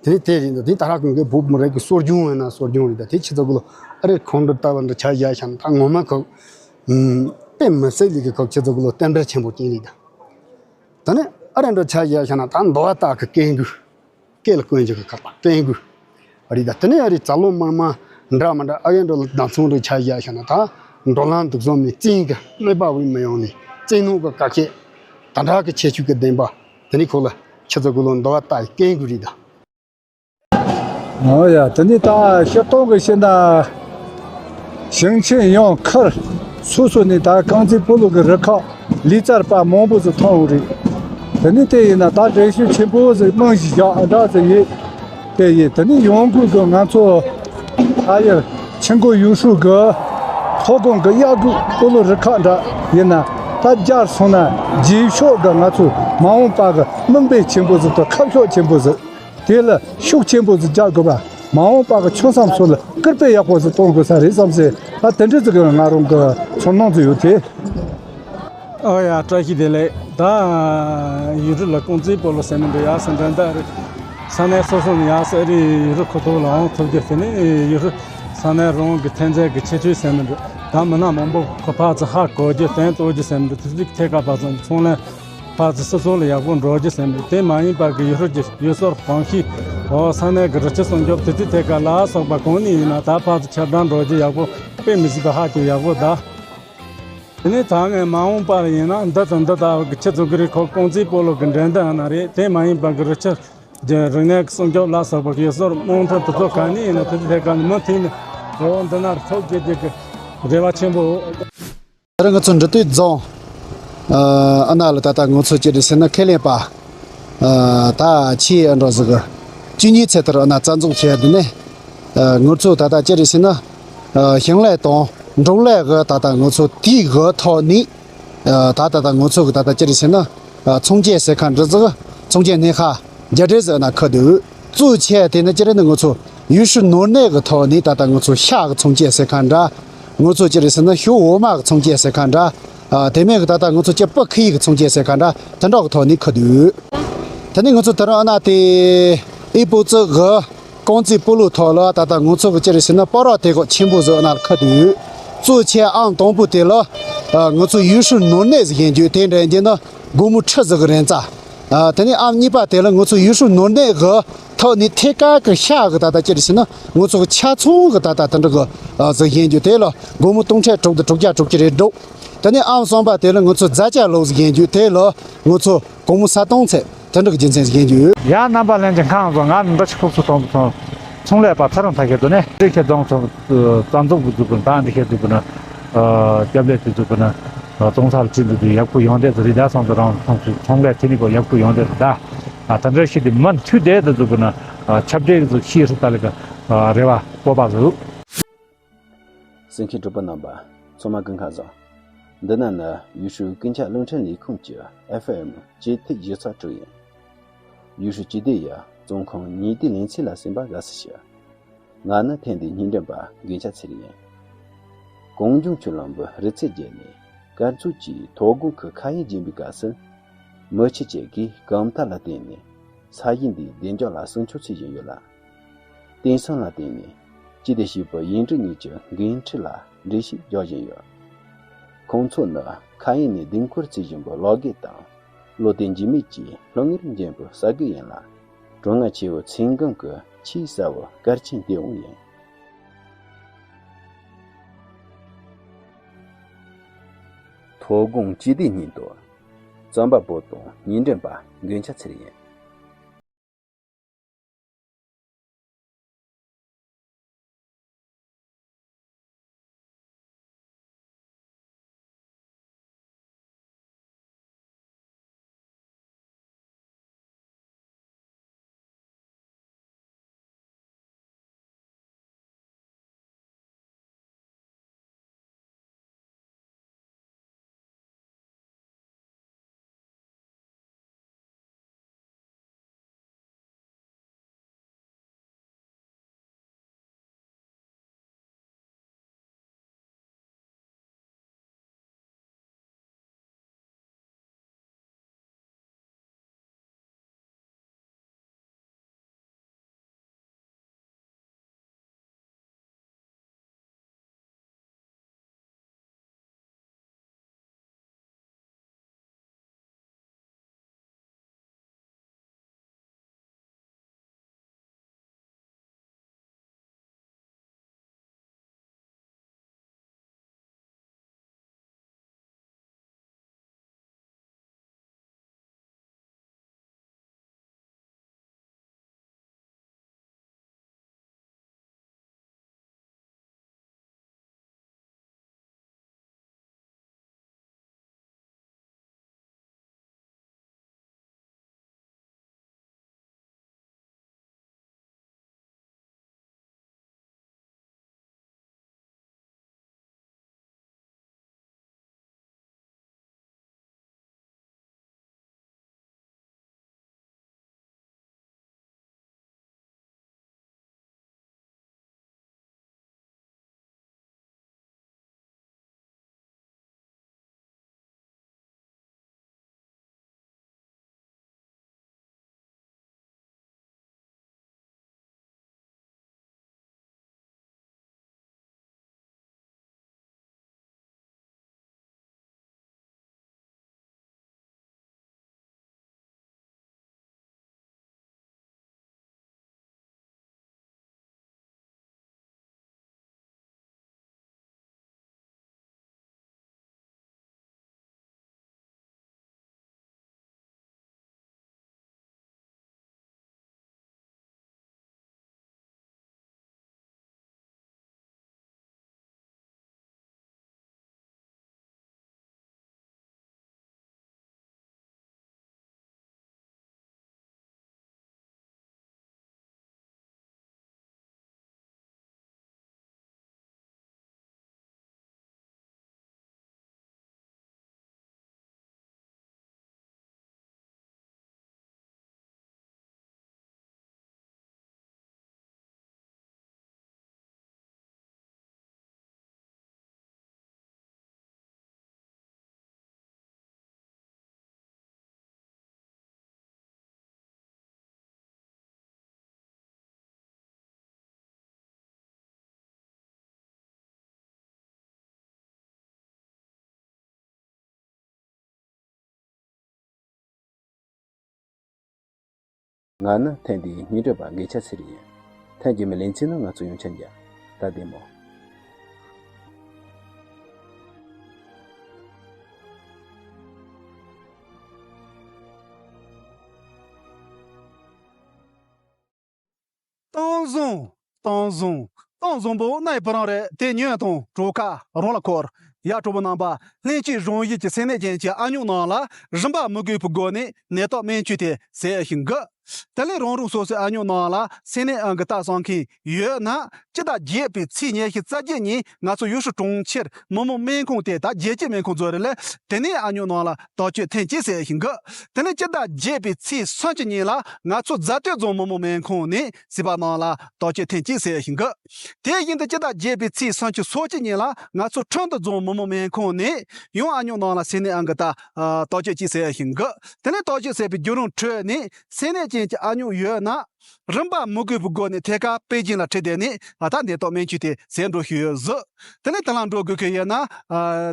དེ་ནི་དེ་རེད་འདུག་དེ་ད་རག་གི་བོད་མི་རིགས་ཀྱི་སྲོལ་རྒྱུན་ཡིན་ན་སྲོལ་རྒྱུན་རེད། ད་དེ་ཁྱེད་ཚོ་གི་ལོ་ཨ་རི་ཁོང་འདྲ་ལྟ་བུ་འདྲ་ཆ་བཞག་ཤག་ན་ད་ངོ་མ་ཁོ་དཔེ་མི་སྲིད་ལི་གི་ཁོ་ཁྱེད་ཚོ་གི་ལོ་རྟེན་འབྲེལ་ཆེན་པོ་ཅན་རེད་ད། ད་ནི་ཨ་རི་འདྲ་ཆ་བཞག་ཤག་ན་ད་འདུལ་བ་དག་གི་སྐད་འགུལ། སྐད་ལ་སྐོན་རྒྱུ་གི་ཁ་པར་སྐད་འགུལ་རེད་ད། དེ་ནས་ཨ་རི་རྩ་ལོ་མར་མ་འདྲ་མི་འདྲ་ཨ་ཡེ་འགྲོ་ལ་ལྡང་ཚོང་འདྲ་ཆ་བཞག་ཤག་ན་ད་འགྲོ་ལམ་འདུག་བཟོ་མི་རྩིང་གི་གནོད་པ་བུ་མི་ཡོང་ནས་རྩིང་ནོ་གི་བཀའ་ཁྱད་ད་འདྲ་གི་ཁྱད་ཆོས་ཀྱི་ལྡན་པ་དེ་ནི་ཁོ་ལ་ཁྱེད་ཚོ་གི་ལོ་འདུལ་བ་དག་གི་སྐད་འགུལ་རེད་ད། ཨོ་ཡ། དེ་ནི་ད་སྤྱིར་བཏང་གི་བཤད་ན། ཞིང་ཆེན་ཡོངས་ཁུལ་སོ་སོ་ནས་ད་རྐང་རྩེད་སྤོ་ལོ་གི་རུ་ཁག་ལས་རྩལ་པ་མང་པོ་ཟིག་མཐོང་བ་རེད། དེ་ནི་དེ་ཡིན་ན་ད་འགྲན་ཞུགས་ཆེན་པོ་ཟིག་རྨང་གཞི་བཞག་འདྲ་ཟིག་ཡིན། དེ་ཡིན་དེ་ནི་ཡོང་སྒོ་གི་ང་ཚོ་ཨ་ཡེ་ཆུ་འགོ་ཡུལ་ཤུལ་གི་མཐོ་སྒང་གི་གཡག་རྒོད་སྤོ་ལོ་རུ་ཁག་འདྲ་ཡིན་ན་ད་རྒྱལ་སོང་ན་རྗེས་ཕྱོགས་གི་ང་ཚོ་མ་འོངས་པ་གི་དམིགས་འབེན་ཆེན་པོ་ཟིག་དང་ཁ་ཕྱོགས་ཆེན་པོ་ཟིག་དེ་ལ་ཤུགས་ཆེན་པོ་ཟིག་རྒྱག་དགོས་པ། མ་འོངས་པ་གི་ཆུང་ས་ཚོ་ལ་སྐུལ་སྤེལ་ཡག་པོ་ཟིག་གཏོང་དགོས་ས་རེད་བསམ་སེ། ད་དེ་འདྲ་ཟིག་གི་ང་རང་གི་ཚོར་སྣང་ཟིག་ཡོད་དེ། ཨོ་ཡ། བཀྲ་ཤིས་བདེ་ལེགས། ད་ཡུལ་གྲུ་ལ་རྐང་རྩེད་སྤོ་ལོ་ཟེར་ནི་འདྲ་ཡག་སེ་འགྲན་ཟླ་རེད། ས་གནས་སོ་སོ་ནས་ཡག་སེ་ཨ་རི་ཡུལ་གྲུ་ཁོ་ཐོག་ལ་འོང་ཐུབ་རྒྱུ་དེ་ནི་ཡུལ་གྲུ་ས་གནས་རང་གི་ཐོན་རྫས་ཀྱི་ཁྱད་ཆོས་ཟེར་ནི་འདྲ། ད་མི་སྣ་མང་པོ་ཁོ་ཕར་ཚུར་ཧ་གོ་རྒྱུ་དོན་རྟོགས་རྒྱུ་ཟེར་ནི་འདྲ། དེ་ཚོའི་ཐད་ཀ་ཕར་ཚུར་ཚོང་ལས་ཕར་ཚུར་སོ་སོ་ལ་ཡག་པོ་འགྲོ་རྒྱུ་ཟེར་འདུག་དེ་མ་ཡིན་པ་གི་ཡུལ་ཤུལ་གྱི་ཡུལ་སྲོལ་གོམས་གཤིས། འོ་ས་གནས་ཀྱི་རི་ཆུ་སྲུང་སྐྱོབ་དེ་ཚོའི་ཐད་ཀ་ལ་སོགས་པ་གང་ནས་ཡིན་ན་ད་ཕར་ཚུར་ཁྱབ་བསྒྲགས་འགྲོ་རྒྱུ་ཡག་པོ། དཔེ་མི་སྲིད་པ་ཧ་ཅང་ཡག་པོ་ད། དེ་ནས་ད་ངས་མ་འོངས་པར་ཡིན་ན་འདི་དང་འདི་ལྟ་བུ་གི་ཁྱེད་ཚོ་གི་རིགས་ཁོ་རྐང་རྩེད་སྤོ་ལོ་གི་འགྲན་བསྡུར་ཡང་ན་རེད། དེ་མ་ཡིན་པ་གི་རི་ཆུ་གི་རིག་གནས་ཀྱི་སྲུང་སྐྱོབ་ལ་སོགས་པ་གི་ཡུལ་སྲོལ་རྨོངས་དད་དེ་ཚོ་ག་ནས་ཡིན་ན་དེ་ཚོའི་ཐད་ཀ་ནས་མུ་མཐུད་ནས་འོ་འདི་ན་ཐུགས་དགྱེས་དགྱེས་ཀྱི་རེ་བ་ཆེན་པོ། ད་རེས་ང་ཚོ་འབྲི་སྟོད་རྫོང་ཨ་ཨ་ན་ལ་ད་ལྟ་ང་ཚོ་ཅི་རེད་ཟེར་ན་ཁས་ལེན་པ་ཨ་ད་ཆེས་ཨ་འགྲོ་ཟིག་གི་བཅུ་གཉིས་ཚེ་ཐར་ཨ་ན་རྩ་འཛུགས་བྱས་དེ་ནས་ཨ་ང་ཚོ་ད་ལྟ་ཅི་རེད་ཟེར་ན་ཨ་ཞིང་ལས་དང་འབྲོག་ལས་གི་ད་ལྟ་ང་ཚོ་དེའི་གི་ཐོག་ནས་ཨ་ད་ད་ལྟ་ང་ཚོ་གི་ད་ལྟ་ཅི་རེད་ཟེར་ན་ཨ་ཚོང་ཆེན་ཟེར་མཁན་འདྲ་ཟིག་ཚོང་ཆེན་སྣེ་ཁ་རྒྱ་འབྲས་ཟིག་ཨ་ན་ཁུར་འདུག་གཙོ་ཆེ་དེ་ནི་ཅི་རེད་ནི་ང་ཚོ་ཡུལ་ཤུལ་ནོར་གནས་ཀྱི་ཐོག་ནས་ད་ལྟ་ང་ཚོ་ཤ་གི་ཚོང་ཆེན་ཟེར་མཁན་འདྲ། ང་ཚོ་ཅི་རེད་ཟེར་ན་ཤོག་འོ་མ་གི་ཚོང་ཆེན་ཟེར་མཁན་འདྲ། ཨ་དེ་མིན་གི་ད་ལྟ་ང་ཚོ་ཅི་སྤུ་ཁི་གི་ཚོང་ཆེན་ཟེར་མཁན་འདྲ་དེ་འདྲ་གི་ཐོག་ནས་ཁུར་འདུག་དེ་ནས་ང་ཚོ་དེ་རིང་ཨ་ན་དེ་ཨི་པོ་ཙི་གི་རྐང་རྩེད་སྤོ་ལོ་ཐོག་ལ་ད་ལྟ་ང་ཚོ་གི་ཅི་རེད་ཟེར་ན་སྤ་རོ་དེ་གོ་ཆེན་པོ་ཟིག་ཨ་ན་ཁུར་འདུག་གཙོ་ཆེ་ཨང་དང་པོ་དེ་ལ་ཨ་ང་ཚོ་ཡུལ་ཤུལ་ནོར་གནས་ཟིག་ཡིན་རྒྱུ་དེ་འདྲ་ཡིན་རྒྱུ་ན། སྒོར་མོ་ཁྲི་ཟིག་གི་རིན་བསྡད། ཨ་དེ་ནས་ཨང་གཉིས་པ་དེ་ལ་ང་ཚོ་ཡུལ་ཤུལ་ནོར་གནས་གི་ཐོག་ནས་ཐད་ཀར་གི་ཤ་གི་ད་ལྟ་ཅི་རེད་ཟེར་ན་ང་ཚོ་གི་ཆ་ཚང་གི་ད་ལྟ་དེ་འདྲ་གི་ཨ་ཟིག་ཡིན་རྒྱུ་དེ་ལ་སྒོར་མོ་སྟོང་ཕྲག་དྲུག་དང་དྲུག་བརྒྱ་དྲུག་ཅུ་རེ་དྲུག་དེ་ནས་ཨང་གསུམ་པ་དེ་ལ་ང་ཚོ་རྫ་ཆུ་ལོག་ཟིག་ཡིན་རྒྱུ་དེ་ལ་ང་ཚོ་སྒོར་མོ་ས་སྟོང་ཚད་དེ་འདྲ་གི་རྒྱུ་མཚན་ཟིག་ཡིན་རྒྱུ། ཡ་རྣམ་པ་ལྷན་རྒྱས་ཁམས་བཟང་། ང་ནི་འདི་ཕྱི་ཁོག་སུ་ཐོན་སོང་། ཚོང་ལས་པ་ཚེ་རིང་ཐར་ཤེས་དུ་ནས་འདི་ཁྱེད་རྫོང་ཚོ་རྩ་འཛུགས་ཀྱི་འཛུགས་པ་ན་ད་འདི་ཁྱེད་འཛུགས་པ་ན་སྐྱབས་ལས་དེ་འཛུགས་པ་ན་རྫོང་ཚར་ཅི་འདུག་དེ་ཡག་པོ་ཡོང་བསྡད་དུ་རི་ད་སོང་དུ་རང་ཚོང་ཚོང་ལས་ཐེ་ནི་གོ་ཡག་པོ་ཡོང་བསྡད་དུ་ད་ད་འདྲ་ཞིག་དེ་མ་མཐུད་བསྡད་དུ་འཛུགས་པ་ན་ཁྱབ་བརྡལ་གྱི་ཤེས་སུ་ལྟ་ལ་ག་རེ་བ་སྤོབས་པ་འཛུགས། གསན་མཁན་གྲོགས་པོ་རྣམ་པ་ཚང་མ་སྐུ་ཁམས་བཟང་། འདི་ན་ནི་ཡུལ་ཤུལ་ཀུན་ཁྱབ་རླུང་འཕྲིན་ལས་ཁུངས་ཀྱི་ཨེཕ་ཨེམ་ཇེ་ཐིག་ཞིབ་ཚགས་དྲུག་ཡིན། ཡུལ་ཤུལ་སྤྱི་བདེ་ཡི་བཙོན་ཁང་ཉེས་དོན་ལས་ཚན་ལ་གསན་པ་དགའ་བསུ་ཞུ། ང་ནི་ཐེངས་འདིའི་སྙན་སྒྲོན་པ་རྒན་ཆ་ཚེ་རིང་ཡིན། གངས་ལྗོངས་ཆུ་ལམ་བུ་རི་རྩེར་བརྒྱུད་ནས་སྐར་ཚོགས་ཀྱིས་མཐོ་སྒང་གི་མཁའ་དབྱིངས་བརྒྱན་པའི་སྐབས་སུ། མི་ཆེ་ཅིག་གིས་གང་ལྟར་ལ་བརྟེན་ནས་ས་གཞི་འདིའི་བདེ་འཇགས་ལ་སྲུང་སྐྱོབ་བྱེད་བཞིན་ཡོད་ལ། དེང་སང་ལ་བརྟེན་ནས་སྤྱི་བདེ་ཞིབ་པུ་ཡིག་འབྲུ་གཉིས་ཀྱི་འགན་འཁྲི་ལ་འགྲེལ་བཤད་རྒྱག་བཞིན་ཡོད། ཁོང་ཚོ་ནི་མཁའ་དབྱིངས་ནས་ལྡིང་སྐོར་བྱེད་བཞིན་པའི་གློག་བརྙན་དང་བློ་བདེ་འཇིགས་མེད་ཀྱི་སློབ་གཉེར་འཇོན་པའི་གསར་འགོད་ཡིན་ལ། གྲང་ངར་ཆེ་བའི་མཚན་གང་གི་ཆེས་གསལ་བའི་སྐར་ཆེན་དེའང་ཡིན། མཐོ་སྒང་སྤྱི་བདེའི་སྙིང་སྟོབས། རྩོམ་པ་པོ་དང་སྙན་སྒྲོན་པ་རྒན་ཆ་ཚེ་རིང་ཡིན། ང་ནི་ཐེངས་འདིའི་སྙན་སྒྲོན་པ་དགེ་ཆེ་ཚེ་རིང་ཡིན། ཐེངས་རྗེས་མའི་ལེ་ཚན་ནང་ང་ཚོ་ཡང་མཇལ་འགྱུར། ད་བདེ་མོ། གཏམ་བཟང་། གཏམ་བཟང་། གཏམ་བཟང་པོ་རྣ་ཡི་བུ་རམ་རེད། དེ་ཉན་དང་གྲོགས་ཁ་རང་ལ་འཁོར། ཡ། གྲོགས་པོ་རྣམ་པ། ལྷན་སྐྱེས་རང་ཡུལ་གྱི་སེམས་ནད་ཅན་གྱི་ཨ་མྱོག་རྣམས་ལ་རིན་པ་མི་དགོས་པའི་སྒོ་ནས་ནད་རྟགས་སྨན་བཅོས་དེ་བྱེད་བཞིན་གི། དེ་ལས་རང་རང་སོ་སོའི་ཨ་མྱོག་རྣམས་ལ་སེམས་ནད་ཨང་ཀི་རྟགས་བྱུང་མཁན་ཡོད་ན། སྤྱི་ཟླ་བརྒྱད་པའི་ཚེས་ཉི་ཤུ་རྩ་བརྒྱད་ཉིན་ང་ཚོ་ཡུལ་ཤུལ་གྲོང་ཁྱེར་མི་དམངས་སྨན་ཁང་དེ་ད་རྒྱལ་སྤྱིའི་སྨན་ཁང་བཟོས་རེད་ལ། དེ་ནས་ཨ་མྱོག་རྣམས་ལ་བརྟག་དཔྱད་ཐེངས་གཅིག་བྱེད་བཞིན་གི། དེ་ནས་སྤྱི་ཟླ་བརྒྱད་པའི་ཚེས་སུམ་ཅུ་ཉིན་ལ་ང་ཚོ་རྫ་སྟོད་རྫོང་མི་དམངས་སྨན་ཁང་ནས་བྱིས་པ་རྣམས་ལ་བརྟག་དཔྱད་ཐེངས་གཅིག་བྱེད་བཞིན་གི། དེ་བཞིན་དུ་སྤྱི་ཟླ་བརྒྱད་པའི་ཚེས་སུམ་ཅུ་སོ་གཅིག་ཉིན་ལ་ང་ཚོ་ཁྲི་འདུ་རྫོང་མི་དམངས་སྨན་ཁང་ནས་ཡང་ཨ་མྱོག་རྣམས་ལ་སེམས་ནད་ཨང་ཀི་རྟགས་བརྟག་དཔྱད་གཅིག་བྱེད་བཞིན་གི། དེ་ནས་བརྟག་དཔྱད་བྱས་པའི་བརྒྱུད་རིམ་ཁྲོད་ནས་སེམས་ནད་ཅན་གྱི་ཨ་མྱོག་ཡོད་ན། རིན་པ་མི་དགོས་པའི་སྒོ་ནས་ཐད་ཀར་པེ་ཅིང་ལ་ཁྲིད་བསྡད་ནས་ད་ནད་རྟགས་སྨན་བཅོས་དེ་བྱེད་འགྲོ་བཞིན་ཡོད་ཟེར། དེ་ནས་དེ་ལ་འགྲོ་དགོས་ཀྱི་ཡོད་ན།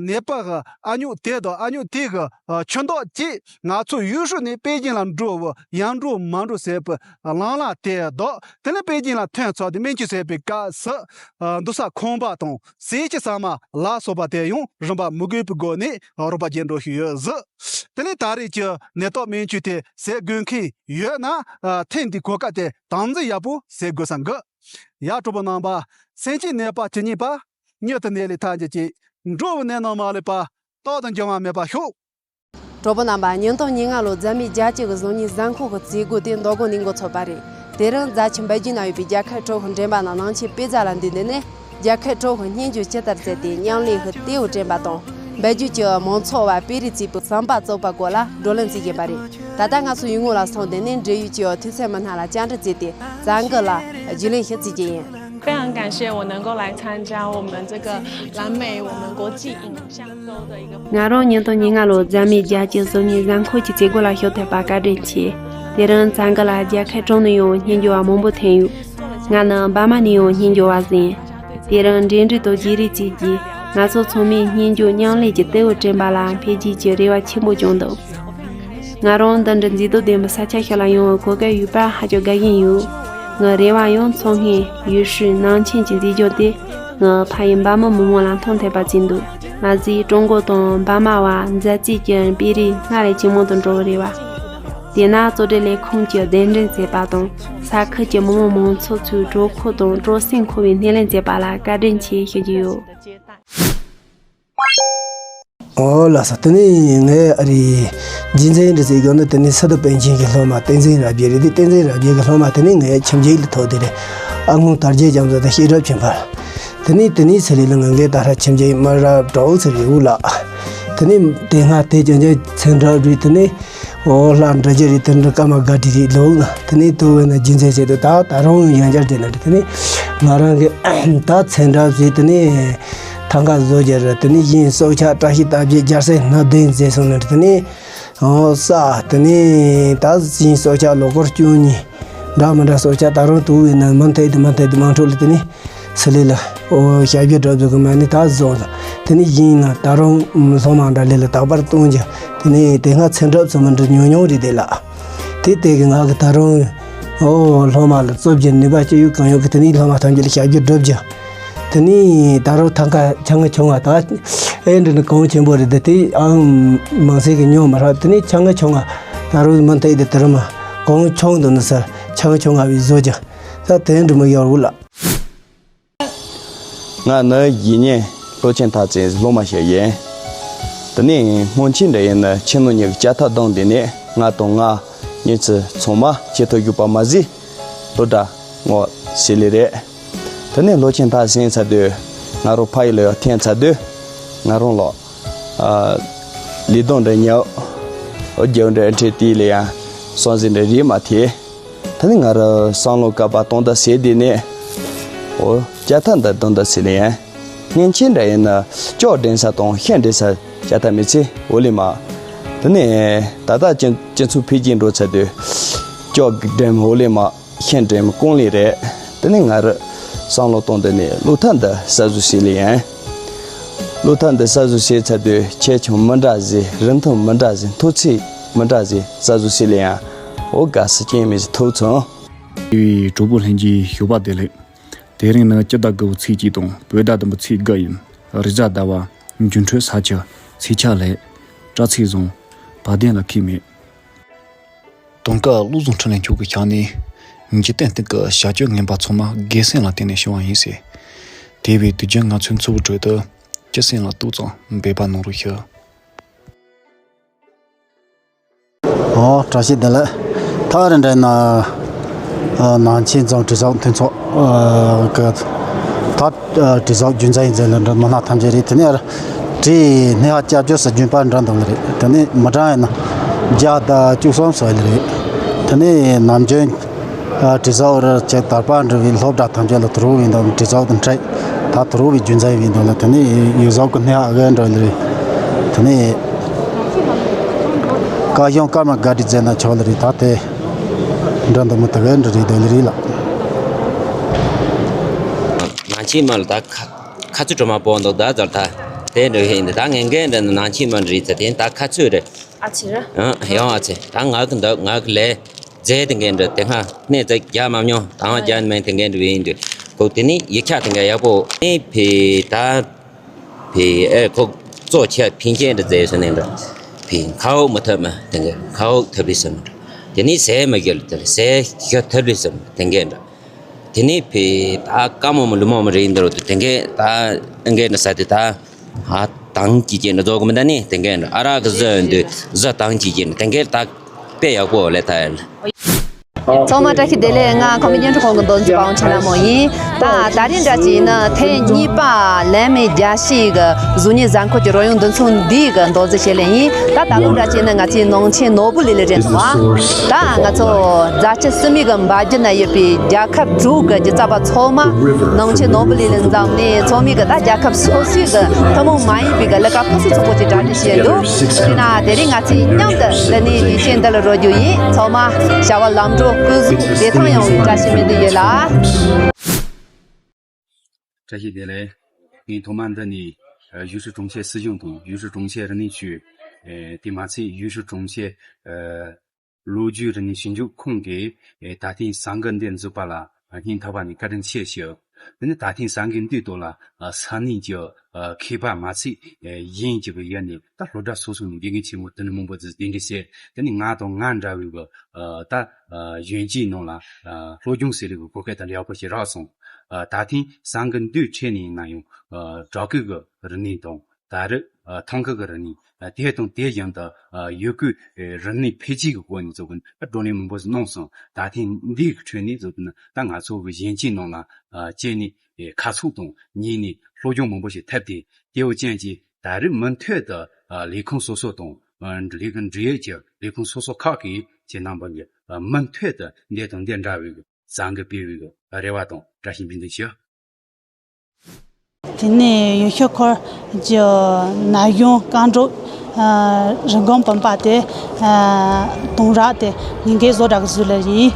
ནད་པ་གི་ཨ་མྱོག་དེ་དང་ཨ་མྱོག་དེ་གི་ཁྱིམ་བདག་གིས་ང་ཚོ་ཡུལ་ཤུལ་ནས་པེ་ཅིང་ལ་འགྲོ་བའི་ཡར་འགྲོ་མར་འགྲོ་བྱེད་པའི་ལམ་ལ་དེ་དང་། དེ་ནས་པེ་ཅིང་ལ་ཐོན་ཚར་དུས་སྨན་བཅོས་བྱེད་པའི་སྐབས་སུ་འདུག་ས་ཁང་པ་དང་ཟས་ཀྱི་ཟ་མ་ལ་སོགས་པ་དེ་ཡང་རིན་པ་མི་དགོས་པའི་སྒོ་ནས་རོགས་པ་བྱེད་འགྲོ་བཞིན་ཡོད་ཟེར། དེ་ནས་ད་རེས་ཀྱི་ནད་རྟགས་སྨན་བཅོས་དེ་བྱེད་དགོས་མཁན་ཡོད་ན། ཨ། ཐེངས་འདིའི་གོ་སྐབས་དེ་དམ་འཛིན་ཡག་པོ་བྱེད་དགོས་བསམ་གི། ཡ། གྲོགས་པོ་རྣམ་པ། སེམས་ཅན་ནད་པ་ཇི་སྙེད་པ། མྱུར་དུ་ནད་ལས་ཐར་གྱུར་ཅིག། འགྲོ་བའི་ནད་རྣམས་མ་ལུས་པ། རྟག་ཏུ་འབྱུང་བ་མེད་པར་ཤོག། གྲོགས་པོ་རྣམ་པ། ཉིས་སྟོང་ཉེར་ལྔ་ལོའི་རྫ་སྨད་རྒྱལ་སྤྱི་གི་གཟུགས་བརྙན་གཟའ་འཁོར་གྱི་མཛད་སྒོ་དེ་མདོ་དགོང་ནས་འགོ་ཚུགས་པ་རེད། དེ་རིང་རྫ་ཆུ་འབབ་རྒྱུད་ན་ཡོད་པའི་རྒྱལ་ཁབ་གྲོགས་ཁུལ་འགྲེམས་པ་ནང་ནང་ཆེན་དཔེ་རྫས་ལ་འདུས་ཏེ་ནས། རྒྱལ་ཁབ་གྲོགས་ཁུལ་སྨྱན་སྦྱོར་ཇི་ལྟར་མཛད་དེ་མཉམ་ལས་ཀྱི་ལྟེ་བ་བསྐྲུན་པ་དང་། འབབ་རྒྱུད་ཀྱི་མང་ཚོགས་དབར་སྤེལ་རེས་བྱེད་པའི་ཟམ་པ་བཙུགས་པ་སྐོར་ལ་བགྲོ་གླེང་བྱེད་ཀྱིན་པ་རེད། ད་ལྟ་ང་ཚོ་ཡུལ་དངོས་ལ་སོང་སྟེ་ནས་འབྲེལ་ཡོད་ཀྱི་འཐུས་ཚབ་མི་སྣ་ལ་བཅར་འདྲི་བྱས་ཏེ་རྩ་འགོ་ལ་རྒྱུས་ལོན་ཞིག་བྱེད་ཀྱི་ཡིན། 非常感谢我能够来参加我们这个南美我们国际影像周的一个 ང་རང་ཉིས་སྟོང་ཉེར་ལྔ་ལོའི་རྫ་སྨད་རྒྱལ་སྤྱིའི་གཟུགས་བརྙན་གཟའ་འཁོར་གྱི་མཛད་སྒོ་ལ་ཞུགས་ཐུབ་པར་བཀའ་དྲིན་ཆེ། དེ་རིང་རྩ་འགོ་ལ་རྒྱལ་ཁབ་གྲོགས་ནས་ཡང་སྨྱན་སྦྱོར་བ་མང་པོ་ཐོན་ཡོད། ང་ནི་འབར་མ་ནས་ཡང་སྨྱན་སྦྱོར་བ་ཟིན། དེ་རིང་འབྲེལ་འདྲིས་དང་བརྗེ་རེས་བཅས་ཀྱིས་ང་ཚོ་ཚང་མས་སྨྱན་སྦྱོར་མཉམ་ལས་ཀྱི་ལྟེ་བ་བསྐྲུན་པ་ལ་འཕེལ་རྒྱས་ཀྱི་རེ་བ་ཆེན་པོ་བཅངས་འདུག། ང་རང་འདི་འདྲའི་མཛེས་སྡུག་ལྡན་པའི་ས་ཆ་ཞིག་ལ་ཡོང་བའི་གོ་སྐབས་ཡོད་པར་ཧ་ཅང་དགའ་བཞིན་ཡོད། ངའི་རེ་བ་ཡང་མཚོ་སྔོན་ཡུལ་ཤུལ་ནང་ཆེན་གྱི་མཛེས་ལྗོངས་དེ་ངའི་ཕ་ཡུལ་འབར་མ་མི་མང་ལ་མཐོང་ཐུབ་པ་བྱེད་འདོད། མ་ཟད་ཀྲུང་གོ་དང་འབར་མ་བར་མཛའ་བརྩེ་ཅན་སྤེལ་རེས་སྔར་ལས་ཇེ་མང་དུ་འགྲོ་བའི་རེ་བ། དེས་ན་གཙོ་སྒྲིག་ལས་ཁུངས་ཀྱིས་གདན་འདྲེན་བྱས་པ་དང་ས་ཁུལ་གྱི་མི་དམངས་མང་ཚོགས་ཚོས་སྤྲོ་ཁོག་དང་སྤྲོ་སེམས་འཁོལ་བའི་སྣེ་ལེན་བྱས་པ་ལ་བཀའ་དྲིན་ཆེ་ཞུ་རྒྱུ་ཡོད། ཨོ་ལགས་སོ། དེ་ནས་ངའི་ཨ་རིའི་རྒྱུ་མཚན་འདྲི་ཟེར་གྱི་ནི་དེ་ནི་སི་ཏུ་པཎ་ཆེན་གྱི་སློབ་མ་བསྟན་འཛིན་རབ་རྒྱས་རེད། དེ་བསྟན་འཛིན་རབ་རྒྱས་ཀྱི་སློབ་མ་དེ་ནི་ངའི་ཁྱིམ་རྒྱུད་ལ་ཐུག་དེ་རེད། ཨ་སྔོན་དར་རྒྱས་རྒྱ་མཚོ་དང་བཤད་སྒྲུབ་ཆེན་པོ། དེ་ནས་དེ་ནས་ཚེ་རིང་ལ་ང་འགའི་ད་ཧྲ་ཁྱིམ་རྒྱུད་མི་རབས་གྲོགས་ཚེ་རིང་ལགས། དེ་ནས་དེ་སྔ་དེ་ཅན་ཅན་ཚན་གྲབས་རེད། དེ་ནས་ཨོ་ལྷ་འདྲ་རྒྱ་རེད། དེ་འདྲ་ཀརྨ་སྒར་ཊི་རེད་ལོ། དེ་ནས་དུ་བས་ན་རྒྱུ་མཚན་བྱས་ཏེ་ད་ད་རུང་ཡང་བསྐྱར་དེ་ན་རེད། དེ་ནས་ང་རང་གི་ད་ཚན་གྲབས་བྱས་དེ་ནས་ཐང་ག་བཟོ་རྒྱུ་རེད། དེ་ནས་ཡིན་སྲོག་ཆགས་བཀྲ་ཤིས་རྟགས་བརྒྱད་རྒྱལ་སྲས་སྣ་བདུན་མཛད་སོང་ན་རེད། དེ་ནས་ཨོ་ས་དེ་ནས་ད་ཡིན་སྲོག་ཆགས་ལོ་འཁོར་བཅུ་གཉིས་འདྲ་མི་འདྲ་སྲོག་ཆགས་ད་རུང་དུ་བས་ན་མུ་མཐུད་དེ་མུ་མཐུད་དེ་མང་ཕྲུག་ལ་དེ་ནས། སི་ལི་ལ། ཨོ་ཞབས་ཀྱི་གྲོགས་ཚོ་གི་མ་ནི་ད་བཟོ། དེ་ནི་ཡིན་ན་ད་རུང་སློབ་མ་འདྲ་ལི་ལ་དག་པར་གཏོང་རྒྱུ། དེ་ནི་དེ་སྔ་ཚན་གྲབས་ཚོ་མི་འདྲ་ཉུང་ཉུང་རེད་དེ་ལ། དེ་དེ་གི་ང་གི་ད་རུང་ཨོ་སློབ་མ་ལ་རྩོད་རྒྱུ་ནུས་པ་ཅི་ཡོད་གང་ཡོད་གི་དེ་ནི་སློབ་མ་ཐམས་ཅད་ལ་ཞབས་ཀྱི་སྒྲུབ་རྒྱུ། དེ་ནི་ད་རུང་ཐང་ཀ་ཆང་གི་ཆུང་བ་ད་ཨེ་འདྲ་ནི་གོང་ཆེན་པོ་རེད་དེ་དེ་ཨང་མང་སེ་གི་ཉོ་མ་རག་དེ་ནི་ཆང་གི་ཆུང་བ་ད་རུང་མི་འཐད་དེ་དེ་རུ་མ་གོང་ཆུང་དུ་ནི་ས་ཆང་གི་ཆུང་བ་བའི་བཟོ་རྒྱུ། ད་དེ་འདྲ་མི་ཡོང་རུ་ལ། ང་ནི་ཡིན་ཉེ་ལོ་ཆེན་ཐག་ཚེ་སློབ་མ་ཞིག་ཡིན། དེ་ནས་སྔོན་ཆད་འདྲ་ཡིན་ན་ཁྱིམ་ནང་ཉེ་གི་ལྕགས་ཐག་བརྡུངས་དེ་ནས་ང་དང་ང་གཉིས་ཚོ་ཚང་མ་ཁྱེད་ཐོ་རྒྱུག་པ་མ་ཟིག་སློབ་གྲྭ་ངོ་ཟི་ལི་རེད། དེ་ནས་ལོ་ཆེན་ཐག་ཟིན་ཚར་དུས་ང་རང་ཕ་ཡུལ་ལ་ཡར་ཐོན་ཚར་དུས་ང་རང་ལ་ལི་སྡོང་འདྲ་ཉོ། རྒྱབ་འདྲ་འཕྲེད་དེ་ལ་ཡང་སོང་ཟིན་འདྲ་རིག་མ་ཐེ། ད་ནི་ང་རང་བསམ་བློ་བཀའ་པ་གཏོང་ད་ཟེར་དེ་ནས། ཨོ་ལྕགས་ཐག་འདི་གཏོང་ད་ཟེར་ལེ་ཡང་། སྔན་ཆད་འདྲ་ཡིན་ན་ལྕགས་འདྲེན་ས་དང་ཤིང་འདྲེན་ས་ལྕགས་ཐག་མི་ཚེ་འོ་ལེ་མ། ད་ནི་ད་ལྟ་སྤྱི་སྤྱི་ཚོགས་འཕེལ་རྒྱས་འགྲོ་ཚར་དུས་ལྕགས་འདྲེན་འོ་ལེ་མ་ཤིང་འདྲེན་གོང་ལེ་རེད། ད་ནི་ང་རང་བསམ་བློ་གཏོང་ད་ནས་སློབ་ཐག་འདི་གསར་བཟོ་ཟེར་ལེ་ཡང་། སློབ་ཐག་འདི་གསར་བཟོ་བྱས་ཚར་དུས་ཆེ་ཆུང་མི་འདྲ་ཟེར་རིན་ཐང་མི་འདྲ་ཟེར་མཐོ་ཚད་མི་འདྲ་ཟེར་གསར་བཟོ་བྱས་ལེ་ཡང་ ཨོ་དགའ་སི་ཅན་མི་ཐུག་ཚང་། དེ་བས་གྲོགས་པོ་ལྷན་རྒྱས་ཞོགས་པ་བདེ་ལེགས། དེ་རིང་ནི་སྤྱི་ཟླ་དགུ་པའི་ཚེས་གཅིག་དང་བོད་ཟླ་བདུན་པའི་ཚེས་དགུ་ཡིན། རེས་གཟའ་ཟླ་བ། འགྱུར་འཕྲོད་ས་ཆ། ཚེས་ཆ་ལེགས། དྲ་ཚིགས་བཟང་། བ་དན་ལ་ཁེལ་མེད། དུང་དཀར་བློ་བཟང་འཕྲིན་ལས་མཆོག་གི་ཕྱག་ནས། འཇིག་རྟེན་སྟེང་གི་བྱ་སྤྱོད་ངན་པ་ཚང་མ་དགེ་སེམས་ལ་བརྟེན་ནས་བྱུང་བ་ཡིན་ཟེར། དེ་བས་དུས་རྒྱུན་ང་ཚོའི་འཚོ་བའི་ཁྲོད་དུ་སྤྱི་སེམས་ལ་ཏོག་ཙམ་འབད་པ་གནང་རོགས་ཞུ། ཨོ་བཀྲ་ཤིས་བདེ་ལེགས། ཐག་རིང་འདྲ་ན་ནང་ཆེན་རྫོང་གྲོས་ཚོགས་མཐུན་ཚོགས་ཀྱི་ད་གྲོས་ཚོགས་རྒྱུན་འཛིན་ཡིན་ཟེར་ལ་འདྲ་མི་སྣ་ཐམས་ཅད་རེད། དེ་ནས་གྲོས་སྣེ་ཁག་སྐྱབས་བཅོལ་སུ་རྒྱུན་པར་འདྲ་འདུག་ལ་རེད། དེ་ནས་མི་གྲངས་ཡིན་ན་བརྒྱ་དང་བཅུ་གསུམ་སོགས་ལ་རེད། དེ་ནས་ནམ་རྒྱུན་གྲོས་ཚོགས་རུ་ཆེད་དར་པ་འགྲོ་བའི་སློབ་གྲྭ་ཐམས་ཅད་ལ་དུ་རུ་བའི་འདུག་གྲོས་ཚོགས་དང་འཕྲད་ད་དུ་རུ་བའི་རྒྱུན་འཛིན་བའི་འདུག་ལ། དེ་ནས་ཡུལ་ཟོག་གི་སྣེ་ཁག་འགའ་འགྲོ་ལ་རེད། དེ་ནས་བཀའ་གཞུང་སྐར་མ་ག་སྒྲིག་མཛད་ན་ཆོག་ལ་རེད། ད་དེ་འགྲོ་འདུག་མི་དེ་ག་འགྲོ་རེད་འདུག་ལ་རེད་ལ། ང་ཆེ་མ་ལ་ད་ཁ་ཁ་ཚུ་གྲོ་མ་པོ་འདུག་ད་ཛར་ད་དེ་འགྲོ་ཧེ་འདི་ད་ངན་གན་འདི་ནང་ཆེ་མ་འདྲི་ཚེ་དེ་ད་ཁ་ཚུ་རེད། ཨ་ཆེ་ར། ཡང་ཨ་ཚེ་ད་ང་གི་འདུག་ང་གི་ལས་རྫས་དེ་འགན་འདྲི་དེ་སྔ་གནས་ཚེ་རྒྱ་མ་མྱོང་ད་ང་རྒྱ་མེད་དེ་འགན་འདྲི་བའི་འདུག་ཁོ་དེ་ནི་ཡིག་ཆ་དེ་འགན་ཡག་པོ་ནི་ཕི་ད། ཕི་ཨེ་ཁོ་གཙོ་ཆེ་ཕིན་ཅན་འདྲ་མཛད་ཟེར་ནས་འདྲ། ཕི་ཁའོ་མི་ཐབས་མ་དེ་འགའི་ཁའོ་ཐབས་རི་ཟེར་མ་འདྲ། དེ་ནི་ཟས་མ་རྒྱལ་དེ་ཟས་ཞོ་ཐབས་རི་ཟེར་མ་དེ་འགའི་འདྲ། དེ་ནི་ཕི་ད་ཀ་མོ་མ་ལུ་མོ་མ་རེད་འདྲ་དེ་འགའི་ད་ཨེ་འགའི་འདྲ་ས་དེ་ད་ཧ་དང་གི་ཅན་འདྲ་རྫོགས་གི་མི་འདྲ་ནི་དེ་འགའི་འདྲ། ཨ་རག་གི་ཟ་འདུག་ཟ་དང་གི་ཅན་དེ་འགའི་ད་དཔེ་ཡག་པོ་ལས་ད་ཡིན། ཚང་མ་བཀྲ་ཤིས་བདེ་ལེགས། ང་ཁམས་པའི་སྙན་གྲགས་ཁང་གི་མདོ་འཛིན་པ་ཝང་ཆེན་ལྷ་མོ་ཡིན། ད་ད་རིང་འདྲ་ཅིག་ཡིན་ན་ཐེངས་གཉིས་པ་ལན་མེ་རྒྱལ་སྤྱིའི་གི་གཟུགས་བརྙན་གཟའ་འཁོར་གྱི་རོལ་དབྱངས་འདུ་ཚོགས་འདིའི་གི་མདོ་འཛིན་བྱེད་ལེ་ཡིན། ད་ད་ལོ་འདྲ་ཅིག་ཡིན་ན་ང་ཚོའི་ནང་ཆེན་ནོར་བུ་གླིང་ལ་རེད་འདུག་ཨ། ད་ང་ཚོ་རྫ་ཆུ་བསིལ་མའི་གི་འབབ་རྒྱུད་ན་ཡོད་པའི་རྒྱལ་ཁབ་དྲུག་གི་སྒྱུ་རྩལ་པ་ཚང་མ་ནང་ཆེན་ནོར་བུ་གླིང་ལ་འཛོམས་ནས་ཚང་མས་གི་ད་རྒྱལ་ཁབ་སོ་སོའི་གི་ཐུན་མོང་མ་ཡིན་པའི་གི་ལས་ཀ་ཕུན་སུམ་ཚོགས་པོ་ཅིག་གྲ་སྒྲིག་བྱས་འདུག་དེས་ན་དེ་རིང་ང་ཚོས་མཉམ་དུ་ལི་ནི་ལི་ཤེན་འདི་ལ་རོལ་རྒྱུ་ཡིན། ཚང་མ་བྱ་བ་ལམ་འགྲོ་སྐུ་གཟུགས་བདེ་ཐང་ཡོང་བའི་བཀྲ་ཤིས་སྨོན་འདུན་ཡོད་ལ། བཀྲ་ཤིས་བདེ་ལེགས། ངས་ཐོག་མ་འདི་ནས་ཨ་ཡུས་ཧྲི་གྲོང་ཁྱེར་སྲིད་གཞུང་དང་ཡུས་ཧྲི་གྲོང་ཁྱེར་རིག་གནས་ཅུས། ཨེ་དེ་མ་ཚད་ཡུས་ཧྲི་གྲོང་ཁྱེར་ཨ་ལོ་རྒྱུས་རིག་གནས་ཞིབ་འཇུག་ཁང་གིས་ཨེ་ད་ཐེངས་གཟའ་འགུལ་འདི་འཛུགས་པ་ལ་སྙིང་ཐག་པ་ནས་བཀའ་དྲིན་ཆེ་ཞུ། དེ་ནི་ད་ཐེངས་གཟའ་འགུལ་འདིའི་ཐོག་ལ་ཨ་ས་གནས་ཀྱི་ཨ་མཁས་པ་མ་ཚད་ཨེ་གཞན་གྱི་བའི་ཡུལ་ནས་ད་སློབ་གྲྭ་སོ་སོའི་ནང་དགེ་རྒན་ཆེན་མོ་དེ་འདྲ་མང་པོ་ཟིག་གདན་འདྲེན་བྱས། དེ་ནི་ང་དང་ང་འདྲ་བའི་གི་ཨ་ད་ཨ་གཞོན་སྐྱེས་ནང་ལ་ཨ་སློབ་སྦྱོང་ཟེར་བའི་གི་གོ་སྐབས་དང་ཡག་པོ་ཞིག་རག་སོང་། ཨ་ད་ཐེངས་གཟའ་འགུལ་འདིའི་ཁྲོད་ནས་ཡིན་ན་ཡང་ཨ་བྲག་བརྐོས་གི་རིག་གནས་དང་། ད་རེས་ཨ་ཐང་ཁུལ་གྱི་རིག་གནས། ཨ་དེ་དང་དེ་བཞིན་དུ་ཨ་ཡུལ་སྐོར་ཨེ་རིག་གནས་འཕེལ་རྒྱས་ཀྱི་སྒོ་ནས་བཟོ་གི་ཨ་བགྲོ་གླེང་མང་པོ་ཞིག་གནང་སོང་། ད་ཐེངས་འདིའི་ཁྲོད་ནས་བཟོ་གི་ན་ད་ང་ཚོ་གི་གཞོན་སྐྱེས་ནང་ལ་ཨ་སྐྱེས་ནས་ཨེ་ཁ་ཕྱོགས་དང་གཉིས་ནས་སློབ་སྦྱོང་མང་པོ་ཞིག་ཐེབས་ཏེ། དེའི་རྐྱེན་གྱིས་ད་རེས་མུ་མཐུད་དུ་ཨ་ལས་ཁུངས་སོ་སོ་དང་ཨ་ལས་ཁུངས་འབྲེལ་ཡོད་ཀྱི་ལས་ཁུངས་སོ་སོ་ཁག་གིས་ཁྱེད་རྣམ་པ་གི་ཨ་མུ་མཐུད་དུ་འདི་དང་འདི་འདྲ་བའི་གི་གཟའ་འགུལ་སྤེལ་བའི་གི་རེ་བ་དང་བཀྲ་ཤིས་སྨོན་འདུན་ཞུ། དེ་ནས་ཡུལ་ཤུལ་འཁོར་གྱི་ན་གཞོན་རྐང་བྲོ་ཨ་རིན་གོང་བུམ་པ་དེ་ཨ་དུང་རྭ་དེ་ཉིན་འགའི་བཟོ་གྲྭ་གི་ཟུར་ལ་ཡིན།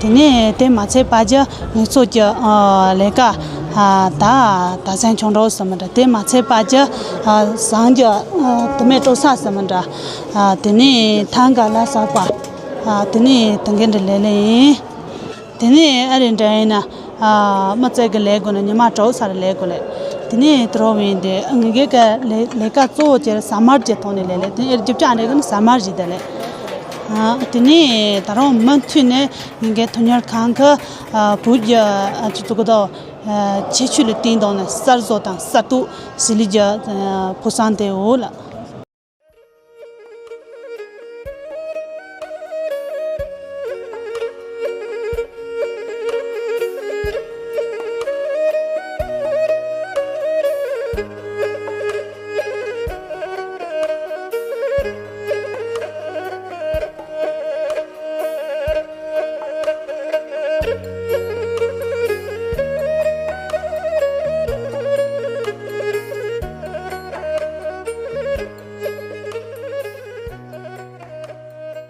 དེ་ནས་དེ་མ་ཚད་པ་གྱི་ངེད་ཚོ་གྱི་ཨ་ལས་ཀ་ཨ་ད་ད་སེང་ཆུང་འགྲོ་ཟེར་མི་འདྲ། དེ་མ་ཚད་པ་གྱི་ཨ་ཟངས་ཀྱི་ཨ་དུ་མེད་སྤྲོ་ས་ཟེར་མི་འདྲ། ཨ་དེ་ནས་ཐང་ག་ལ་ཟག་པ། ཨ་དེ་ནས་དེ་འགའི་འདྲ་ལས་ལས་ཡིན། དེ་ནས་ཨ་རི་འདྲ་ཡིན་ན། ཨ་མི་ཚེ་གི་ལས་དགོས་ན་ཉི་མ་དྲུག་ས་རེ་ལས་དགོས་ལས། དེ་ནས་དེ་རོ་བིན་དེ་ངེད་ཀྱི་ལས་ལས་ཀ་གཙོ་བོ་ཅེར་ཟ་མར་གྱི་ཐོག་ནས་ལས་ལས། དེ་ཨེར་རྒྱབ་ཅག་འདྲ་གི་ནི་ཟ་མར་བཞི་དེ་ལས། ཨ་དེ་ནས་ད་རུང་མུ་མཐུད་ནས་ངེད་ཀྱི་དོན་གཉེར་ཁང་གི་ཨ་བོད་ཀྱི་ཨ་ཅི་ཚོ་གི་དོ་ཨ་ཁྱད་ཆོས་ལ་བརྟེན་དང་ནས་གསར་བཟོ་དང་གསར་གཏོད་ཟི་ལི་གྱི་ཨ་ཕོ་བཟང་དེ་འོ་ལ།